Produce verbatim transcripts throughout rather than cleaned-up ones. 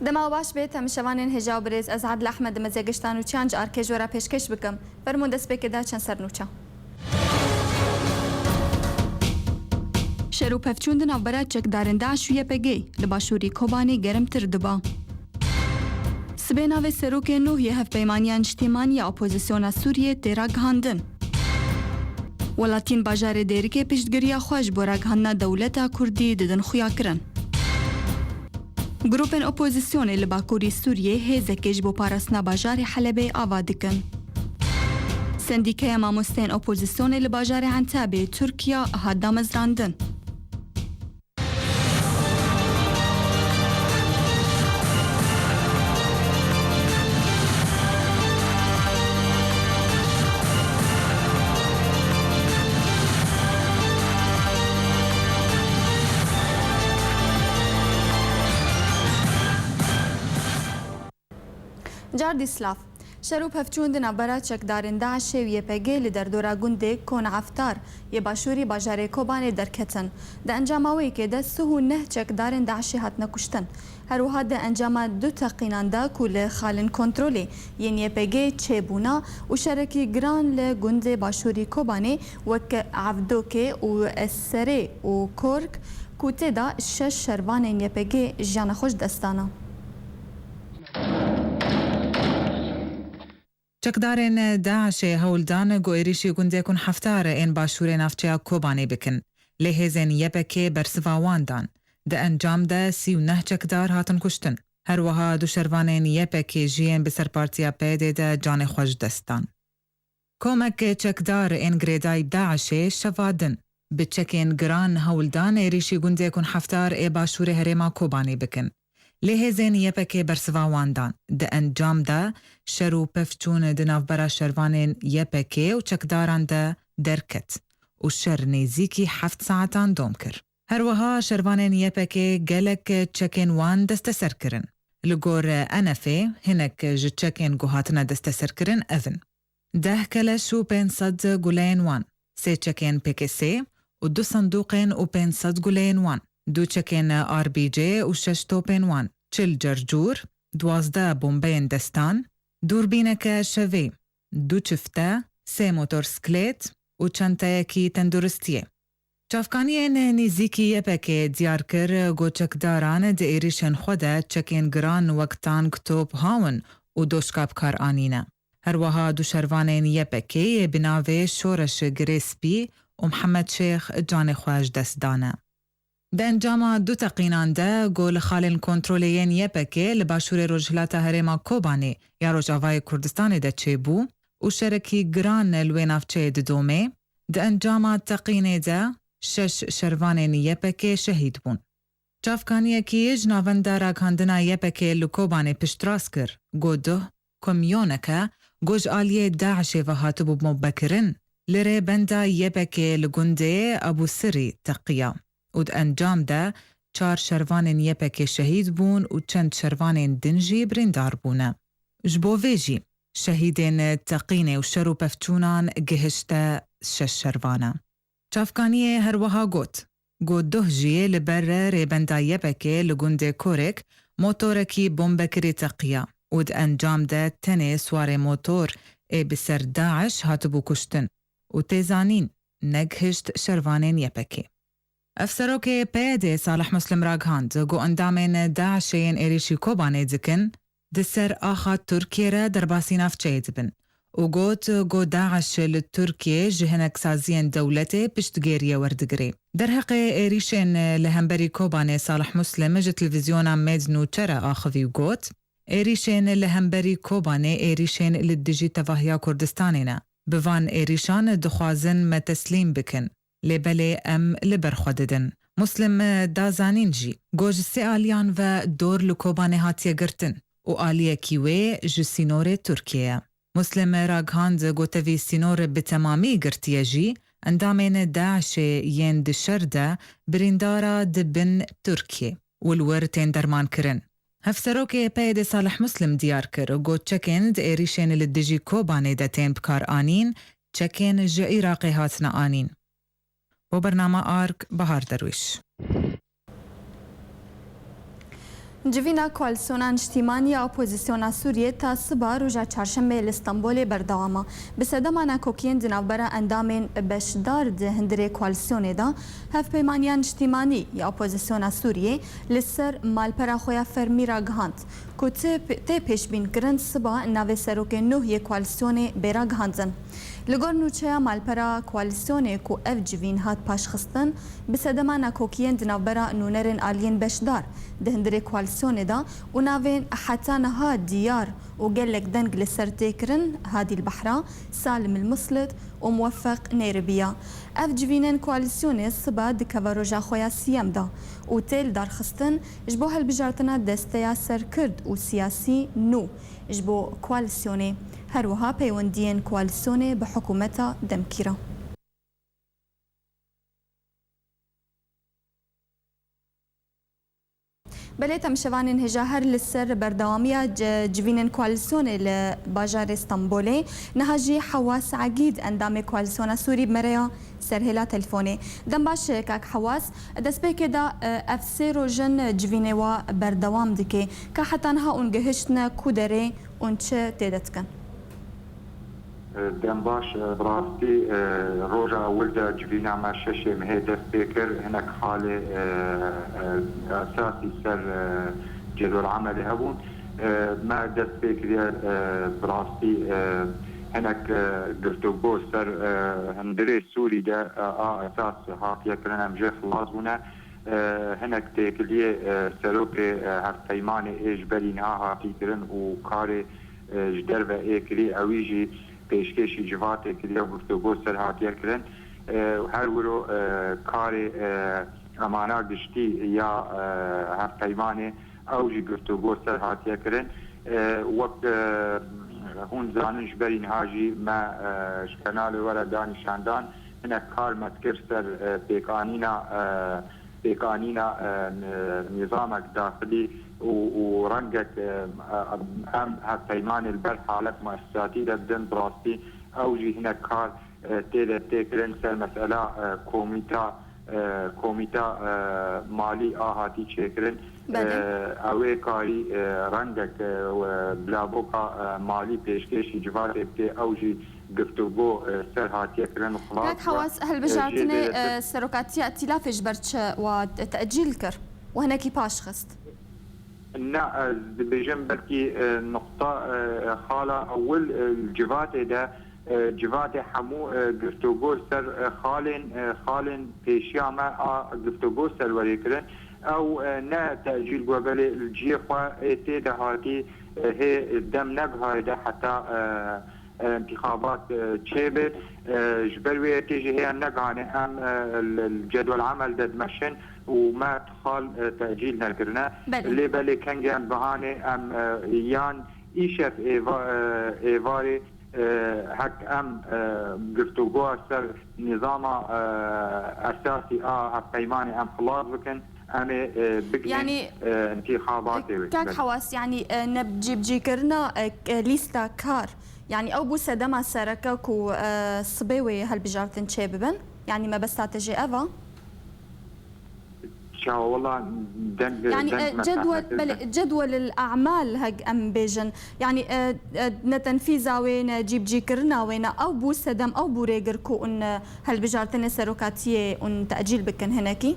Dema baş bê, temaşevanên hêja û birêz, ez Adile Ehmed di mêzê gişta nûçeyan ji arkê ji we re pêşkêş bikim. Fermûn destpêkê de çend ser nûçe. Şer û pevçûn di navbera çekdarên DAIŞ û YPG'ê li başûrî Kobanê gerimtir diba. Sibê navê serokê nû yê Hevpeymaniya Niştîmanî ya Opozisyona Sûriyê tê ragihandin. Welatiyên bajarê Dêrikê piştgiriya xwe ji bo ragihandina dewleta Kurdî didin xuyakirin. Grûpên opozisyonê li Bakurî Sûriyê hêzekê ji bo parastina bajarê Helebê ava dikin. Sendîkeya mamosteyên opozisyonê li bajarê Entabê, Tirkiya, hat damezrandin. Cardî silav. Şer û pevçûn di navbera çekdarên DAIŞê û YPG'ê li derdora gundê Kon Eftar yê başûrî bajarê Kobanê derketin. Di encama wê yekê de sih û neh çekdarên DAIŞê hatine kuştin. Her wiha di encama du teqînan de ku li xalên kontrolê yên YPG'ê çêbûna û şerekî giran li gundê başûrî Kobanê wek Evdokê û Eserê û Kork ku tê de şeş şervanên YPG'ê jiyana xwe ji dest dana. Çekdarên DAIŞê hewl dan ku êrîşî gundê Kun Heftar ên başûrê navçeya Kobanê bikin. Lê hêzên YPG'ê bersiva wan dan. Di encam de sî û neh çekdar hatin kuştin. Her wiha du şervanên YPG'ê jî yên bi ser partiya PYD'ê de canê xwe ji dest dan. Komek çekdar ên girêdayî DAIŞê şeva din bi çekên giran hewl dan êrîşî gundê Kun Heftar ê başûrê herêma Kobanê bikin. Lê hêzên YPG'ê bersiva wan dan. Di encam de şer û pevçûn di navbera şervanên YPG'ê û çekdaran de derket û şer nêzîkî heft saetan dom kir. Her wiha şervanên YPG'ê gelek çekên wan desteser kirin. Li gor ENF'ê hinek ji çekên ku hatine desteserkirin ev in: deh keleş û pênc sed guleyên wan, sê çekên PKS'ê û du sendûqên û pênc sed guleyên wan, du çekên R B G û şeş topên wan, çil cercûr, duwazdeh bombeyên destan, dûrbîneke şevê, du çifte, sê motorsklêt û çenteyekî tenduristiyê. Çavkaniyên nêzîkî YPG'ê diyar kir ku çekdaran di êrîşên xwe de çekên giran wek tank, top, hawin û doşka bi kar anîne. Her wiha du şervanên YPG'ê yê bi navê Şoreş Girê Spî û Mihemed Şêx canê xwe ji dest dane. Di encama du teqînan de ku li xalên kontrolê yên YPG'ê li başûrê rojhilata herêma Kobanê ya Rojavayê Kurdistanê de çêbû û şerekî giran li wê navçeyê didomê, di encama teqînê de şeş şervanên YPG'ê şehîd bûn. Çavkaniyekî ji navenda ragihandina YPG'ê li Kobanê piştrast kir, got duh kamyoneke ku ji aliyê DAIŞ'ê ve hatibû bombekirin, li rêbenda YPG'ê li gundê Ebû Sirî teqiya û di encam de çar şervanên YPG'ê şehîd bûn û çend şervanên din jî birîndar bûne. Ji bo vê jî şehîdên teqînê û şer û pevçûnan gihişte şeş şervan e. Çavkaniyê her wiha got, got duh jiyê li ber rêbenda YPG'ê li gundê Korek motorekî bombekirî teqiya û di encam de tenê swarê motor ê bi ser DAIŞ hatibû kuştin û tê zanîn negihişt şervanên YPG'ê. Hevserokê PYD'ê Salih Muslim ragihand ku endamên DAIŞ'ê yên êrîşî Kobanê dikin, di ser axa Tirkiyê re derbasî navçeyê dibin û got ku DAIŞ li Tirkiyê ji hinek saziyên dewletê piştgêriyê werdigirê. Derheqê êrîşên li hemberî Kobanê Salih Muslim ji televîzyona Med Nûçe re axivî û got, êrîşên li hemberî Kobanê êrîşên li dijî tevahiya Kurdistanê ne. Bi van êrîşan dixwazin me teslîm bikin. Lê belê em li ber xwe didin. Muslim da zanîn jî, got ji sê aliyan ve dor li Kobanê hatiye girtin û aliyekî wê ji sînorê Tirkiyê ye. Muslim ragihand, got tevî sînor bi temamî girtiye jî, endamên DAIŞ'ê yên di şer de birîndara dibin Tirkiyê û li wir tên dermankirin. Hevserokê PYD'ê Salih Muslim diyar kir, got çekên di êrîşên li dijî Kobanê de tên bikaranîn, çekên ji Iraqê hatine anîn. Bo bernama Ark, Bahar Derwîş. Civîna Koalîsyona Niştîmanî ya Opozisyona Sûriyê ta siba roja Çarşemê li Stenbolê berdewam e. Bi sedema nakokiyên di navbera endamên beşdar di hundirê koalîsyonê de, Hevpeymaniya Niştîmanî ya Opozisyona Sûriyê li ser malpera xwe ya fermî ragihand ku tê, tê pêşbînkirin siba navê serokên nû yê koalîsyonê bê ragihandin. Li gor nûçeya malpera koalîsyonê ku ev civîn hat paşxistin, bi sedema nakokiyên di navbera nûnerên aliyên beşdar di hundirê koalîsyonê de û navên heta niha diyar û gelek deng li ser tê kirin, Hadî El Behra, Salim El Muslit û Muweffeq Nêribiya. Ev civînên koalîsyonê siba dikeve roja xwe ya sîyem de û tê lidarxistin ji bo hilbijartina desteya serkird û siyasî nû ji bo koalîsyonê. Her wiha peywendiyên koalîsyonê bi hikûmeta demkî re. Belê, temaşevanên hêja, her li ser berdewamiya ci-, civînên koalîsyonê li bajarê Stenbolê, niha jî Hewas Egîd, endamê Koalîsyona Sûrî, bi me re ya ser hêla telefonê. Dem baş, kak Hewas. Destpêkê de, e, ev sê roj in civînê wa berdewam dike. Ka heta niha hûn gihiştine ku derê û çi tê de dikin? Dem baş, e, bi rastî, e, roja ewil de civîna me şeşê mehê dest pê kir, hinek halê, e, e, esasî ser, e, cedwel emelê hebûn. E, me dest pê kiriye, e, bi rastî, e, hinek, e, girtûgo ser, e, hundirê Sûrî de, e, a esas hatiye kirin, em jê xilas bûne. E, hinek têkiliyê, e, serokê, e, hevpeymanê ê ji berî niha hatî kirin û karê, e, ji derve ê kirî, ewî jî pêşkêşî civatê kiriye, guftûgo ser hatiye kirin. E, her wiro, e, karê, e, emana giştî ya, e, hevpeymanê, ew jî guftûgo ser hatiye kirin. E, wek, e, hûn zanin, ji berî niha jî me, e, ji kanalê we re danîşandan, hinek kar me dikir ser, e, pêkanîna, e, pêkanîna, e, ni-, nîzamek daxilî û, û rengek, e, em hevpeymanê li ber halet muesisatî de bidin, bi rastî ew jî hinek kar, e, tê de tê kirin ser mesela, e, komîta, e, komîta, e, malî a hatî çêkirin. Belê. E, ew ê karî, e, rengek, e, we bilavoka, e, malî pêşkêşî civatê bike, ew jî guftûgo, e, ser hatiye kirin û xilas Kak bû. Hewas, e, jê hilbijartinê, dê e, serokatiya îtîlafê ji ber çi wa te-, tecîl kir û hinekî paş xist? Na, ez dibêjim belkî, e, nuqta, e, xala ewil, e, civatê de, e, civatê hemû, e, guftûgo ser, e, xalên, e, xalên pêşiya me a guftûgo serwerê kirin. Ew, e, ne tecîl bû, belê li cihê xwe ê tê de hatî, e, hê dem negihaye de heta, e, e, întîxabat, e, çêbe. E, ji ber wê yekê jî hê em negihane, em, e, li, li cedwel emel de dimeşin û me xal, e, tecîl nekirine. Belê. Lê belê kengê em bihanê em, e, yan îşev êva-, e, êvarê, e, hek em, e, guftûgoya ser nîzama, e, esasî a hevpeymanê em xilas bikin, em ê, e, bigihên, Yanî, e, întîxabatê wê. Kak Belê. Hewas, yanî, e, ne cîbicîkirina, e, k-, lîsta kar, yanî ew bû sedema sereke ku, e, sibê wê hilbijartin çêbibin? Yanî mebesta te jê ev a? Çawa, wela deng, Yanî, deng e, me cedwel, fehmetirine. Belê, cedwel el a'mal hek em bêjin. Yanî, e, e, ne tenfîza wê, ne cîbicîkirina wê, ne ew bû sedem, ew bû rêgir ku hûn, e, hilbijartinê serokatiyê hûn tecîl bikin hinekî?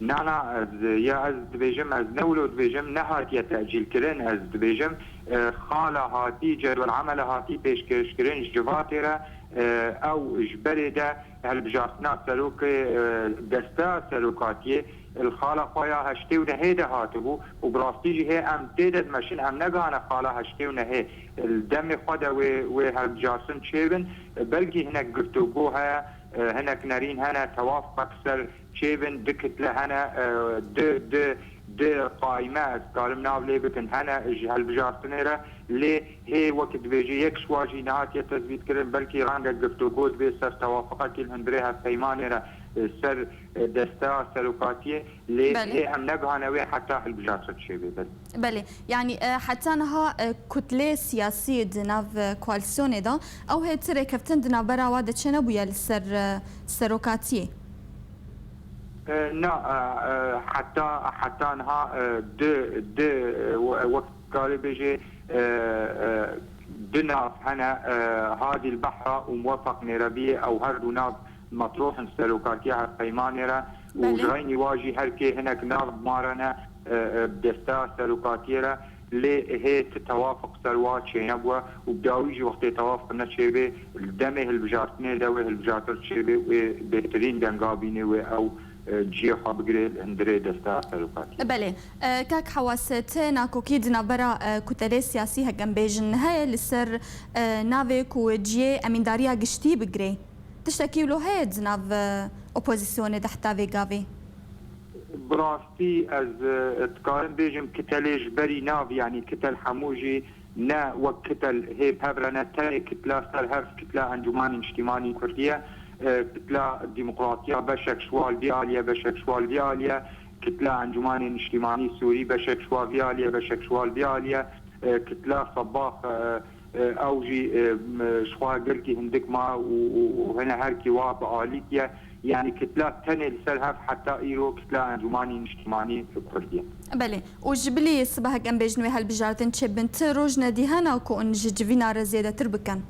Na, na, ez, ya ez dibêjim, ez ne wilo dibêjim, nehatiye tecîlkirin, ez dibêjim, e, xala hatî, cedwel emele hatî pêşkêşkirin ji civatê re, e, ew ji berê de hilbijartina serokê, e, desta serokatiyê li xala xwe ya heştê û nehê de hatibû û bi rastî jî hê em tê de dimeşin, em negihane xala heştê û nehê. Li demê xwe de wê, wê hilbijartin çêbin, belkî hinek guftûgo heye, e, hinek nerîn hene, tewafqek ser çêbin, du kitle hene, e, du, du, du qaîme, ez dikarim nav lê bikim, hene ji hilbijartinê re, lê hê wekî dibêje yek ji wa jî nehatiye tezbîtkirin, belkî rengek guftûgo dibe ser tewafuqekî li hundirê hevpeymanê re, e, ser, e, desteya serokatiyê, lê Belê. hê em negihane wê heta hilbijartin çêbe. Belê. Belê, yanî, e, heta niha, e, kutlê siyasî di nav, e, koalîsyonê de, ew hê ti rêkeftin di navbera wa de çênebûye li ser, e, serokatiyê? E, na, e, e, heta, heta niha, e, du, du, e, we-, wek karê bêjê, e, e, du nav hene, e, Hadî el Behra û Muwefeq Nêrebiyê, ew her du nav metruh in serokatiya hevpeymanê re û Belê. ji reynî wa jî her kê hinek nav mare ne, e, e, bi desteya serokatiyê re. Lê hê ti tewafiq ser wa çênebûye û bi dawî jî wextê tewafiq neçêbê, li demê hilbijartinê de wê hilbijartin çêbê û ê bêhtirîn denga bînê wê ew, e, cihê xwe bigirê li hundirê desteya serokatiyê. Belê. E, kak Hewas, ti nakokî di navbera, e, kutelê siyasî hekem bêjin heye li ser, e, navê ku cihê emîndariya giştî bigirê? Tiştekî wilo heye di nav, e, opozîsyonê de heta vê gavê? Bi rastî ez, e, dikarim bêjim, kitelê ji berî nav, yanî kitel hemû jî ne wek kitel hê bi hev re ne, tenê kitla ser hev kitla Encûmanê Niştîmanî Kurdî ye. E, kitla Demokratiya beşek ji wa li vî alî ye, beşek ji wa li vî alî ye. Kitla Encûmanê Niştîmanî Sûrî beşek ji wa vî alî ye, beşek ji wa li vî alî ye. E, kitla Sebax, e, e, ew jî, e, m-, ji xwe gelkî hindik ma û, û, û hene her kî wa bi alî ye. Yanî kitla tenê li ser hev heta îro kitla Encûmanî Niştîmanî Kurdî ye. Belê. Û ji bilî sibehek em bêjin wê hilbijartin çêbin, ti roj nedî hena ku hûn ji civîna re zêdetir bikin?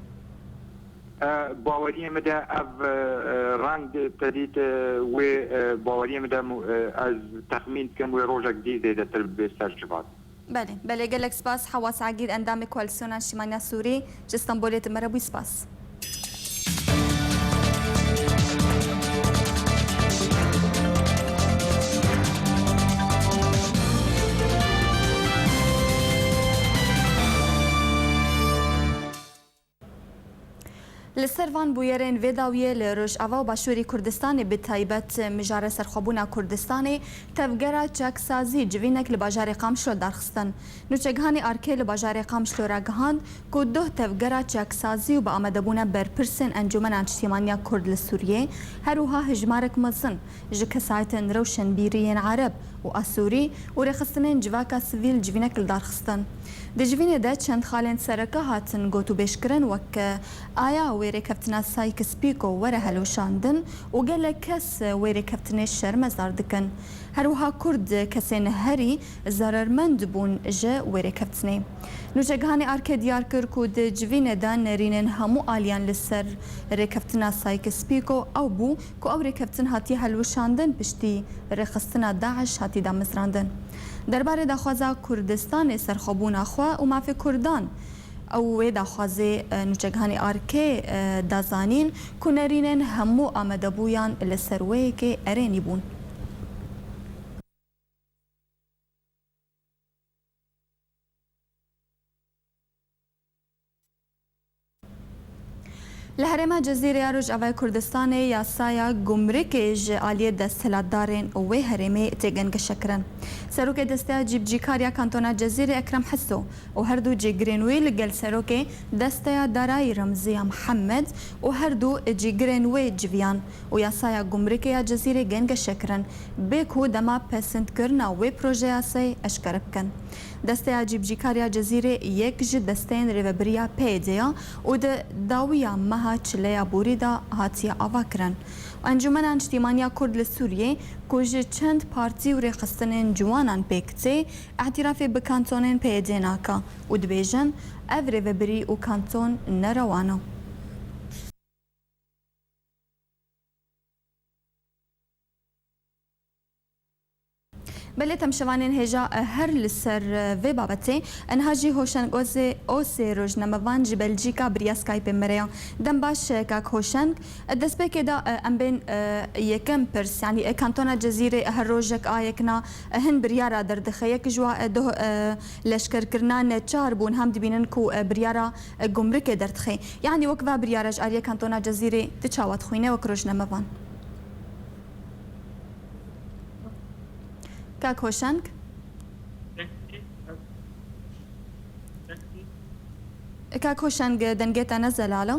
E, baweriyê min de ev, e, e, reng te dît, e, wê, e, baweriyê min de mu-, e, ez texmîn dikim wê rojek dî zêdetir bibe ser civat. Belê, belê, gelek spas. Hewas Agîr, endamê Koalîsyona Niştîmaniya Sûrî ji Stenbolê, tu me re bûyî, spas. Li ser van bûyerên vê dawiyê li Rojava û Başûrê Kurdistanê bi taybet Mijara Serxwebûna Kurdistanê tevgera çaksazî civînek li bajarê Qamişlo darxistin. Nûçegihanê Arkê li bajarê Qamişlo ragihand ku duh tevgera çaksazî û bi amadebûna berpirsên Encûmena Niştîmaniya Kurd li Sûriyê, her wiha hejmarek mezin ji kesayetên rewşenbîrî yên Ereb û Asûrî û rêxistinên civaka sivîl civînek li dar xistin. Di civînê de çend xalên sereke hatin gotûbêjkirin, wek aya wê rêkeftina Sykes-Picot were hilweşandin û gelek kes wê rêkeftinê şermezar dikin. Her wiha Kurd kesên herî zerermend bûn ji wê rêkeftinê. Nûçegihanê Arkê diyar kir ku di civînê de nerînên hemû aliyan li ser rêkeftina Sykes-Picot ew bû ku ew rêkeftin hatiye hilweşandin, piştî rêxistina DAIŞ hatî damezrandin. Derbarê daxwaza Kurdistanê serxwebûna xwe û mafê Kurdan, ew wê daxwazê, e, nûçegihanê Arkê, e, da zanîn ku nerînên hemû amadebûyan li ser wê yekê erênî bûn. Li herêma Cezîrê ya Rojavayê Kurdistanê yasaya gumrikê ji aliyê desthilatdarên wê herêmê tê gengeşekirin. Serokê Desteya Cîbicîkar ya Kantona Cezîrê Ekrem Hiso û her du cîgirên wê li gel Serokê Desteya Darayî Remziya Mihemed û her du cîgirên wê civiyan û yasaya gumrikê ya Cezîrê gengeşekirin, bê ku dema pesindkirina wê projeyasayê eşkere bikin. Desteya Cîbicîkar ya Cezîrê yek ji desteyên rêvebirî ya P Y D'ê ya û di dawiya meha çile ya borî de hatiye avakirin. Encûmena Niştîmaniya Kurd li Sûriyê, ku ji çend partî û rêxistinên ciwanan pêk tê, îtirafê bi kantonên P Y D'ê nake û dibêjin, ev rêvebirî û kanton nerewan e. Belê, temşevanên hêja, e, her li ser, e, vê babetê, e, niha jî Hoşeng Ozê, Osê rojnamevan ji Belcîka bi riya Skypeê me re ya. Dem baş, e, kak Hoşeng. E, destpêkê de, e, em bên, e, yekem pirs, yanî, e, kantona Cezîrê, e, her rojek a yekna, e, hin biryara derdixe. Yek ji wa, e, doh, e, leşkerkirina neçar bûn, hem dibînin ku, e, biryara, e, gumrikê derdixe. Yanî wek va biryara ji aliyê kantona Cezîrê tu çawa dixwîne wek rojnamevan? Kak Hoşeng? Kak Hoşeng, dengê te ne zelal e.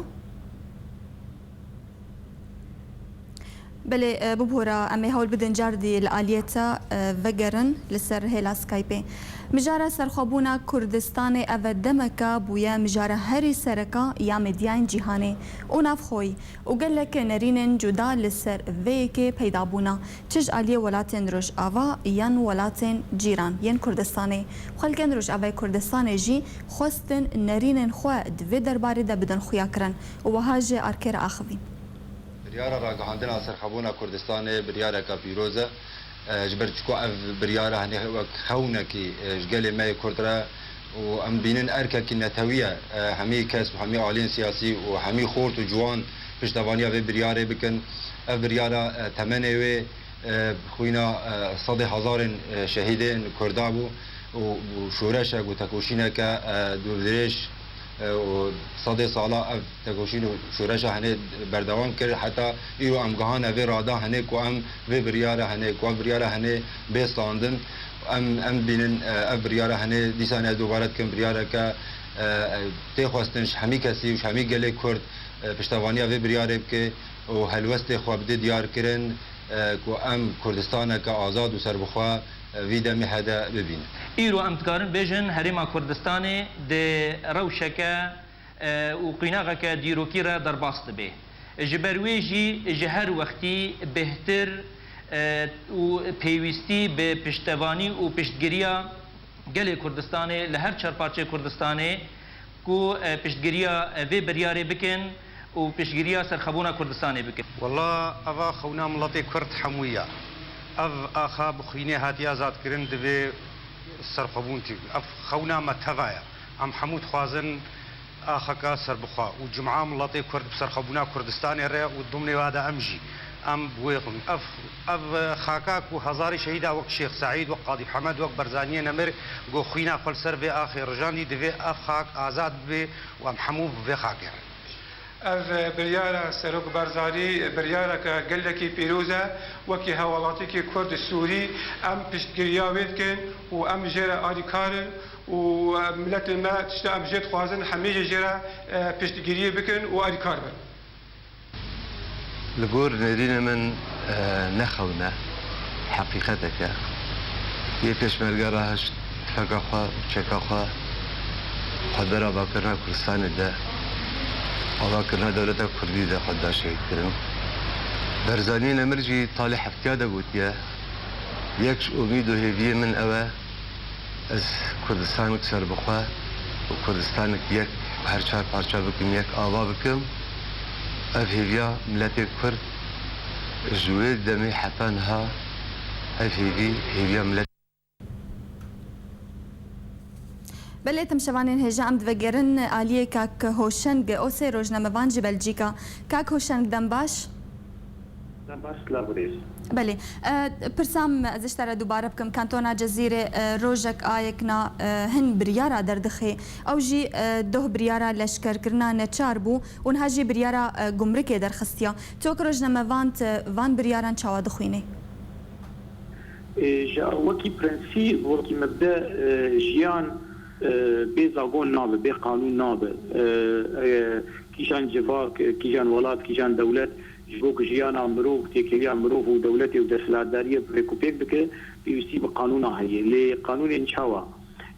Belê, e, bibûra, em ê hewl bidin cardî li aliyê te, e, vegerin li ser hêla Skypeê. Mijara serxwebûna Kurdistanê ev demeke bûye mijara herî sereka ya medyayên cîhanê û navxweyî û gelek nerînên cuda li ser vê yekê peyda bûne, çi ji aliyê welatên Rojava yan welatên cîran yên Kurdistanê. Xelkên Rojavayê Kurdistanê jî xwestin nerînên xwe di vê derbarê de bidin xuyakirin û wiha jî arkê re axivîn. Biryara ragihandina serxwebûna Kurdistanê biryareke pîroz e. E, ji ber çiko ev biryara hene wek xewnekî, e, ji gelê me yê Kurd re û em bînin erkekî netewî ye. E, hemî kes û hemî aliyên siyasî û hemî xort û ciwan piştevaniya vê biryarê bikin. Ev biryara, e, temenê wê, e, xwîna, e, sedê hezarên, e, şehîdên Kurda bû û, û şoreşek û tekoşîneke, e, dûrdirêj, e, û sedê sala ev tekoşîn û şoreşa hene berdewam kir. Heta îro em gihane vê rada hene ku em vê biryara hene, ku ev biryara hene bê standin. Em, em bînin, e, ev biryara hene dîsa ne dubare dikin biryareke, e, e, tê xwestin ji hemî kesî û ji hemî gelê Kurd, e, piştevaniya vê biryarê bike û helwestê xwe bide diyar kirin, e, ku em Kurdistaneke azad û serbixwe, e, vî demê hede bibînin. Îro em dikarin bêjin Herêma Kurdistanê di rewşeke, e, û qînaxeke dîrokî re derbas dibe. Ji ber wê jî ji her wextî bêhtir, e, û pêwîstî bi piştevanî û piştgiriya gelê Kurdistanê li her çar parçeyê Kurdistanê ku, e, piştgiriya, e, vê biryarê bikin û piştgiriya serxebûna Kurdistanê bikin. Wela eva xewna miletê Kurd hemû ye. Ev axa bi xwînê hatiye azadkirin, divê serxwebûn tî. Ev xewna me teva ye. Em hemû dixwazin axaka serbixwe û cuma miletê Kurd bi serxwebûna Kurdistanê re û dimnê wa de em jî. Em bi wê xwin. Ev, ev xaka ku hezarî şehîda wek Şêx Seîd, wek Qadî Hemed, wek Berzaniyê Nemir ku xwîna xwe li ser vê axê rijandî, divê ev xak azad bibe û em hemû bi vê xakê re. Ev biryara Serok Barzanî biryareke gelekî pîroz e. Wekî hewelatiyekî Kurd Sûrî em piştgiriya wê dikin û em jê re alîkar in û miletê me tişta em jê dixwazin hemî jî jê re, e, piştgiriyê bikin û alîkar bin. Li gor nêrînê min, e, ne xewn e, heqîqetek e. Yê pêşmerge rahişt tifeka xwe, çeka xwe, xwe bera avakirina Kurdistanê de, avakirina dewleta Kurdî de xwe da şehîdkirin. Berzaniyê Nemir jî talê heftiya de gotiye, yek ji umîd û hêviyê min ew e, ez Kurdistanek serbixwe û Kurdistanek yek her çar parça bikim, yek ava bikim. Ev hêviya miletê Kurd ji wê demê heta niha ev hêvî, hêviya milet. Belê, temşevanên hêja, em divegerin aliyê kak Hoşeng Osê, rojnamevan ji Belcîka. Kak Hoşeng, dem baş. Dem baş, silav û rêz. Belê. E, pirsa me ez ji te re dubare bikim. Kantona Cezîrê, e, rojek a yekna, e, hin biryara derdixe. Ew jî, e, doh biryara leşkerkirina neçar bû û niha jî biryara, e, gumrikê derxistiya. Tu wek rojnamevan, tu van biryaran çawa dixwînî? E, ji wekî prensîp, wekî mebde, e, jiyan, e, bê zagon nabe, bê qanûn nabe. E, e, kîjan civak, e, kîjan welat, kîjan dewlet ji bo ku jiyana mirov, têkiliya mirov û dewletê û desthilatdariyê bi rêkûpêk bike, pêwîstî bi qanûna heye. Lê qanûnên çawa?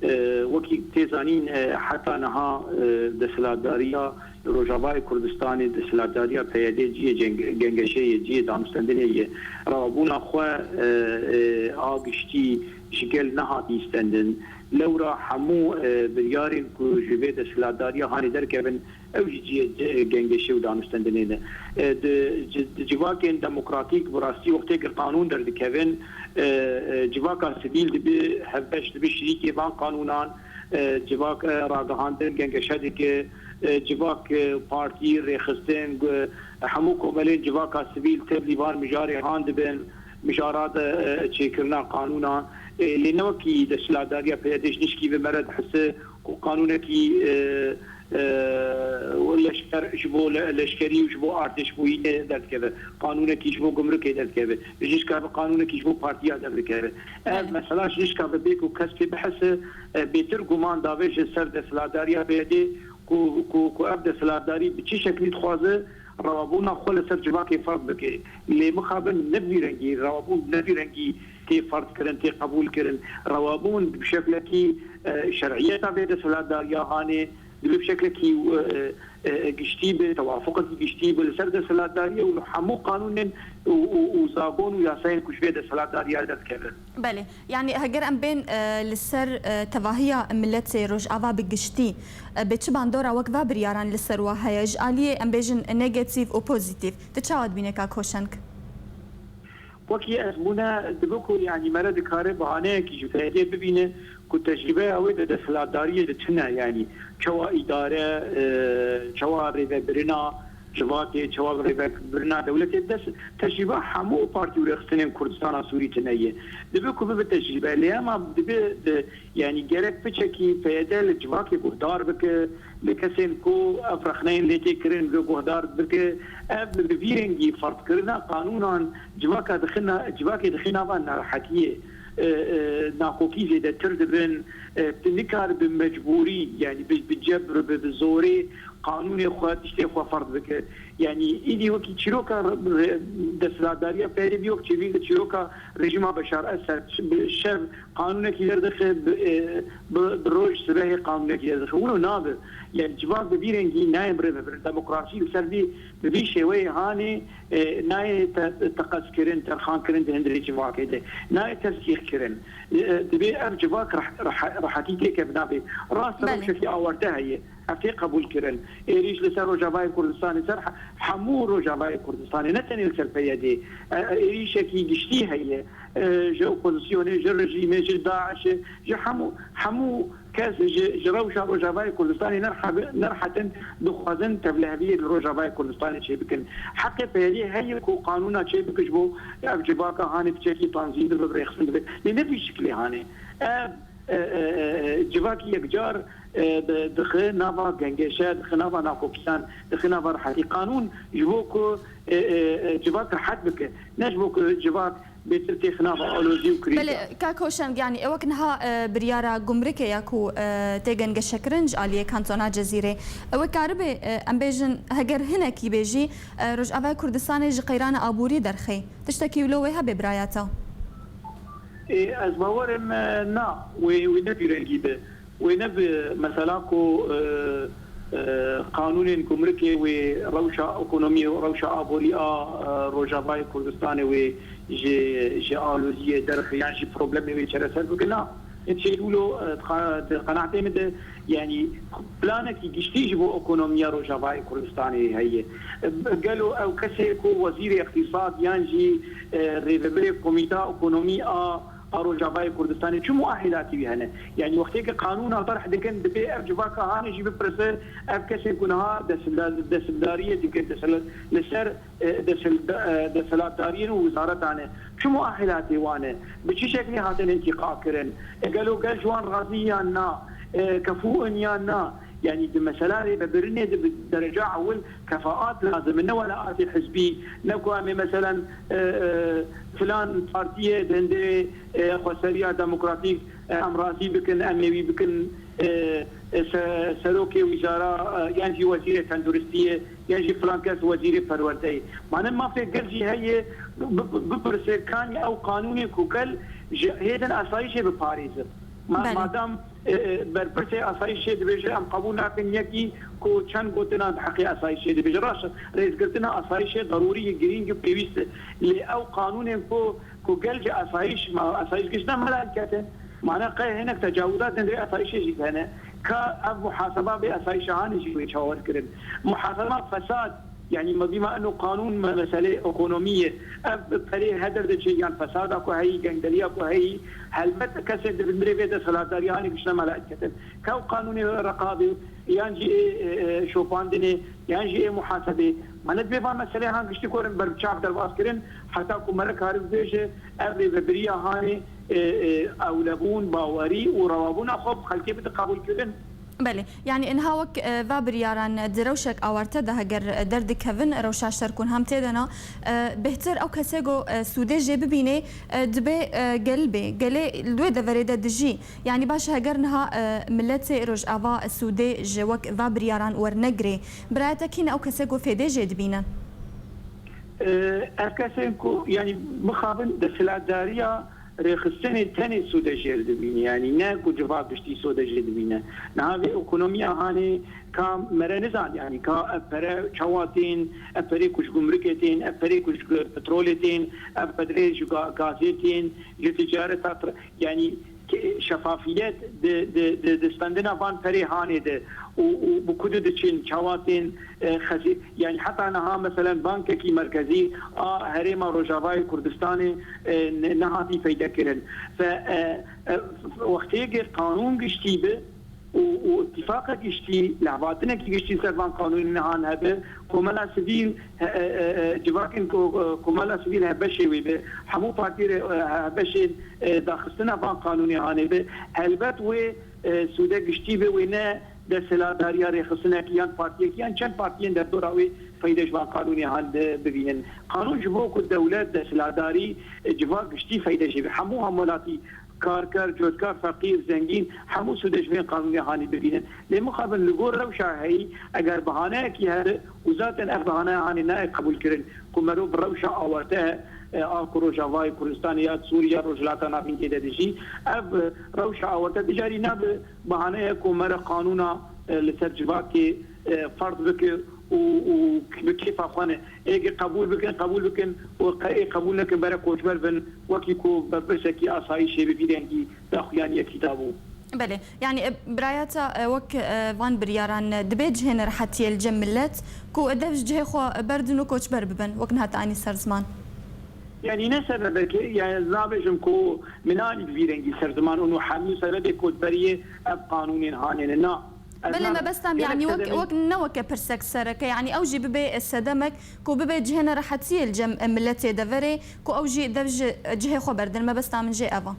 E, wekî tê zanîn, e, heta niha, e, desthilatdariya Rojavayê Kurdistanê, desthilatdariya P Y D cihê ceng-, gengeşê ye, cihê danûstendinê ye. Rawebûna xwe, e, e, a giştî ji gel nehatî stendin. Lewra hemû, e, biryarên ku ji vê desthilatdariya hanê derkevin, ew jî cihê, e, gengeşê û danûstendinê ne. E, di, ci-, di civakên demokratîk bi rastî wextê ku qanûn derdikevin, e, e, civaka sivîl dibe hevbeş, dibe şirîkê van qanûnan, e, civak, e, ragihandin gengeşe dike, e, civak, e, partî, rêxistin, gu-, hemû komelên civaka sivîl tevlî van mijarê han dibin, mijara de, e, çêkirina qanûna, e, lê ne wekî desthilatdariya P Y D ji nişkî ve me re dihise ku qanûnekî, e, e, leşker ji bo le-, leşkerî û ji bo artêşbûyînê derdikeve, qanûnekî ji bo gumrikê derdikeve, ji nişka ve qanûnekî ji bo partiya derdikeve. Ev Belê. Mesela ji nişka ve bê ku kes pê bihise, e, bêtir guman davêje ser desthilatdariya P Y D ku, ku, ku ev desthilatdarî bi çi şeklî dixwaze rewabûna xwe li ser civakê ferz bike. Lê mixabin ne bi vî rengî, rewabûn ne bi vî rengî tê ferz kirin, tê qebûl kirin. Rewabûn bi şeklekî, e, şer'iyeta vê desthilatdariya hanê, divê bi şeklekî, e, e, giştî be, tewafuqekî giştî be li ser desthilatdariyê û hemû qanûnên û, û, û zagon û yasayên ku ji vê desthilatdariya derdikevin. Belê, yanî heger em bên, e, li ser, e, tevahiya miletê Rojava bi giştî, e, bi çi bandora wek va biryaran li ser wa heye, ji aliyê em bêjin negatîf û pozîtîf, tu çawa dibîne kak Hoşeng? Wekî ez bûne dibe ku, yanî, mere dikare bahaneyekî ji P Y D'ê bibîne ku tecrîbeya wê di desthilatdariyê de tune, yanî çawa îdare, e, çawa rêvebirina civakê, çawa rêvebirina dewletê, dest tecrîba hemû partî û rêxistinên Kurdistana Sûrî tune ye. Dibe ku bibe tecrîbe, lê hema dibe di, yanî gerek piçekî P Y D li civakê guhdar bike, li kesên ku ev rexneyên lê tê kirin li guhdar bike. Ev bi vî rengî ferzkirina qanûnan civaka dixin, civakê dixin nava nerehetiyê. E, e, nakokî zêdetir dibin. E, tu nikar bi mecbûrî, yanî bi, bi cebr, bi, bi zorê qanûnê xwe, tiştê xwe ferz bike. Yanî îdî wekî çîroka re-, re-, desthilatdariya P Y D'ê bî wek çêbî li çîroka rejîma Beşar Esed. Bi şev qanûnekî derdixe, bi, e, bi, bi roj sibehê qanûnekî derdixe. Wilo nabe. Yanî civak bi vî rengî nayê birêvebirin. Demokrasî li ser vî, bi vî şêweyê hanê, e, nayê te-, teqezkirin, terxankirin di hundirê civakê de. Nayê tesdîqkirin. E, e, divê ev civak reh-, reh-, rehetî têkevin nabê. Rast e, Belê. Rewşekî awarte heye. Ev tê qebûl kirin. Êrîş li ser Rojavayê Kurdistanê, ser he-, hemû Rojavayê Kurdistanê, ne tenê li ser P Y D'ê. E, e, êrîşekî giştî heye. E, ji opozisyonê, ji rejîmê, ji DAIŞê, ji hemû, hemû kes ji, ji rewşa Rojavayê Kurdistanê nerhe-, nerhetin, dixwazin tevliheviyê li Rojavayê Kurdistanê çêbikin. Heqê P Y D'ê heye ku qanûna çêbike ji bo ev civaka hanê piçekî tanzîm bibe, rêxistin bibe. Lê ne vî şiklê hanê. Ev, e, e, e, civakî yekcar, e, di-, dixe nava gengeşe, dixe nava nakokiyan, dixe nava rehetî. Qanûn ji bo ku, e, e, e, civak rehet bike, ne ji bo ku civak bêtir têxe nava alozî û krîza. Belê, kak Hoşeng, yanî ew wek niha, e, biryara gumrikê ya ku, e, tê gengeşekirin ji aliyê kantona Cezîrê. Ew ê karibe, e, em bêjin, heger hinekî bê jî, e, Rojavayê Kurdistanê ji qeyrana aborî derxê. Tiştekî wilo wê hebe biraya te? Ê, ez bawer im, e, na, wê, wê ne vî rengî be. Wê ne bi mesela ku, e, e, qanûnên gumrikê wê rewşa ekonomiyê û rewşa aborî a, e, Rojavayê Kurdistanê wê ji, ji aloziyê derxe yan jî problemê wê çareser bike. Na, çê wilo, e, di qa-, di qenaetê min de, yanî planekî giştî ji bo ekonomiya Rojavayê Kurdistanê heye. E, gelo ew kesê ku wezîrê îqtîsad yan jî, e, rêvebirê komîta ekonomî a a Rojavayê Kurdistanê çi muahilatî wî hene? Yanî wextê ke qanûna terh dikin, dibê ev civaka hanê jî bipirse, ev kesên ku niha desthilat-, desthilatdariyê dikin, desthilat-, li ser, e, desthilat-, e, desthilatdariyên û wizaretan e, çi muahilatê wan e? Bi çi şeklî hatin întîqa kirin? E, gelo gel ji wan razî yan na? E, kefû in yan na? Yanî di mesela rêvebirinê de bi dereca ewil kefaat lazim e, ne welaatê hizbî, ne ku em ê meselen, e, e, filan partiyê di hundirê, e, xweseriya demokratîk, e, em razî bikin, em ê wî bikin, e, e, se-, serokê wîzara, e, yan jî wezîrê tenduristiyê, yan jî filan kes wezîrê perwerdeyê. Mane mafê gel jî heye bi-, bi-, bipirse kanî ew qanûnê ku gel ji hêdin asayîşê biparêzin. Ma-, Belê. Madam, e, e, berpirsê asayîşê dibêje, em qebûl nakin yekî ku çend gotinan di heqê asayîşê dibêje. Rast, rêzgirtina asayîşê derûrî ye, girîng û pêwîst e. Lê ew qanûnên ku, ku gel ji asayîş, ma asayîş gişt ne mela diketin. Mane qey hinek tecawizat di hundirê asayîşê jî hene. Ka ev muhaseba bê asayîşa hanê jî wê çawa kirin. Muhaseba fesad, Yanî me bîma eno qanûn me meselê ekonomî ye. Ev bi perê heder diçe yan fesada ku heyî, gengdeliya ku heyî, helbet kesên di bindirê vê desthilatdariya hanê gişne mela diketin. Kew qanûnê reqabê yan jî ê, ê, ê şopandinê yan jî ê muhasebê. Me ne divê van meselê han giştî ku erin ber bi çav derbas kirin, heta ku mere karib bêje ev rêvebiriya hanê, ê, ê, ewlebûn, bawerî û rewabûna xwe bi xelkê bide qebûlkirin. Belê, yanî inha wek, e, va biryaran di rewşek awarte de heger, e, derdikevin, rewşa şer ku niha em tê de ne, e, bêhtir ew kesê ku, e, sûdê jê bibînê, e, dibê, e, gel bê. Gelê li wê deverê de dijî. Yanî baş e heger niha, e, miletê Rojava sûdê ji wek va biryaran wernegirê. Birayeta kî ne ew kesê ku fêdê jê dibîne? E, ev kesên ku, yanî mixabin desthilatdariya rêxistinê tenê sûde jê dibîne, yanî ne ku civak giştî sûde jê dibîne. Niha vê ekonomiya hanê ka mere nizan, yanî ka ev pere çawa tên, ev perê ku ji gumrikê tên, ev perê ku ji petrolê tên, ev perê ji ga-, gazê tên, ji ticareta tra-, yanî ke-, şefafiyet di, di, di, di stendina van perê hanê de û, û bi ku diçin, çawa tên, e, xezî-, yanî heta niha meselen bankekî merkezî a Herêma Rojavayê Kurdistanê, e, ne-, nehatî peyde kirin. Fe, e, e, wextê ge qanûn giştî bi û, û îtîfaqek giştî, lehvatinekî giştî ser van qanûnê nihan hebe, komela sivîl, he, e, e, e, civakên ko-, e, komela sivîl hebeşê wê be, hemû partî re, e, hebeşên, e, daxistina van qanûnê hanê be. Helbet wê, e, sûde giştî be, wê ne desthilatdariya rêxistinekî yan partiyekî yan çend partiyên derdora wê feyde ji van qanûnê han de bibînin. Qanûn ji bo ku dewlet, desthilatdarî, e, civak giştî feyde jê be. Hemû hemwelatî, karker, cotkar, feqîr, zengîn, hemû sûde ji vê qanûnê hanî bibînin. Lê mixabin li gor rewşa heyî, eger behaneyekî hebe û zaten ev behaneya hanê nayê qebûlkirin, ku merov bi rewşa awarte, e, a ku Rojavayê Kurdistanê ya Sûriye ya Rojhilata Navîn tê de dijî, ev, e, rewşa awarte dicarî nabe behaneyek ku mere qanûna, e, li ser civakê, e, ferz bike û, û bi kêfa xwe ne. Ê ge qebûl bikin, qebûl bikin û qe-, ê qebûl nekin bere koçber bin, wekî ku berpirsekî asayîşê bi vî rengî daxuyaniyekî dabû. Belê, yanî, e, birayeta, e, wek, e, van biryaran, e, dibê cihê nerehetiyê li cem millet ku, e, dev ji cihê xwe berdin û koçber bibin, wek niha te anî ser ziman. Yanî ne sebebekê, yanî ez nabêjim ku min anî bi vî rengî ser ziman û hemû sebebê koçberiyê ev qanûnên hanê ne. Na. Ez Belê, nabêjim. Mebesta min, Gelek yanî wek, sebebê wek ne weke pirsek sereke, yanî ew jî bibe sedemek ku bibe cihê nerehetiyê li cem miletê deverê, ku ew jî dev ji cihê xwe berdin. Mebesta min jê ev e.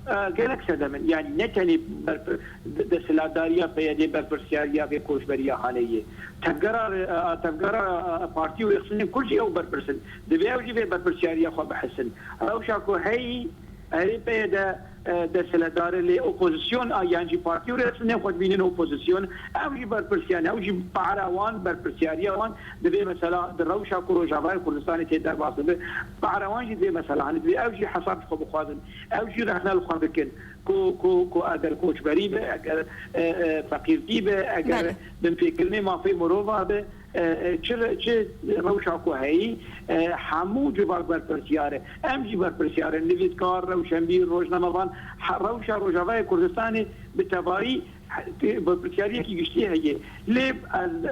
E, gelek sedem in. Yanî ne tenê berpir-, de-, desthilatdariya P Y D berpirsiyariya vê koçberiya hanê ye. Tevgera re-, e, tevgera, e, partî û rêxistinên Kurd jî ew berpirs in. Divê ew jî vê berpirsiyariya xwe bihisin. Rewşa ku heyî, erê P Y D, e, desthilatdar e, lê opozisyon a, yan jî partî û rêxistinên xwe dibînin opozisyon, ew jî berpirsiyar in, ew jî para wan, berpirsiyariya wan di vê mesela, di rewşa ku Rojavayê Kurdistanê tê derbas dibe, para wan jî di vê mesela, hani divê ew jî hesab ji xwe bixwazin. Ew jî rexne li xwe bikin ku, ku, ku eger koçberî be, eger, e, e, feqîrtî be, eger Belê. binpêkirinê mafê mirova be, e, e, çi re-, çi rewşa ku heyî, e, hemû civak berpirsiyar e. Em jî berpirsiyar in. Nivîskar, rewşenbîr, rojnamevan, he-, rewşa Rojavayê Kurdistanê bi tevayî, he-, berpirsiyariyekî giştî heye. Lê ez,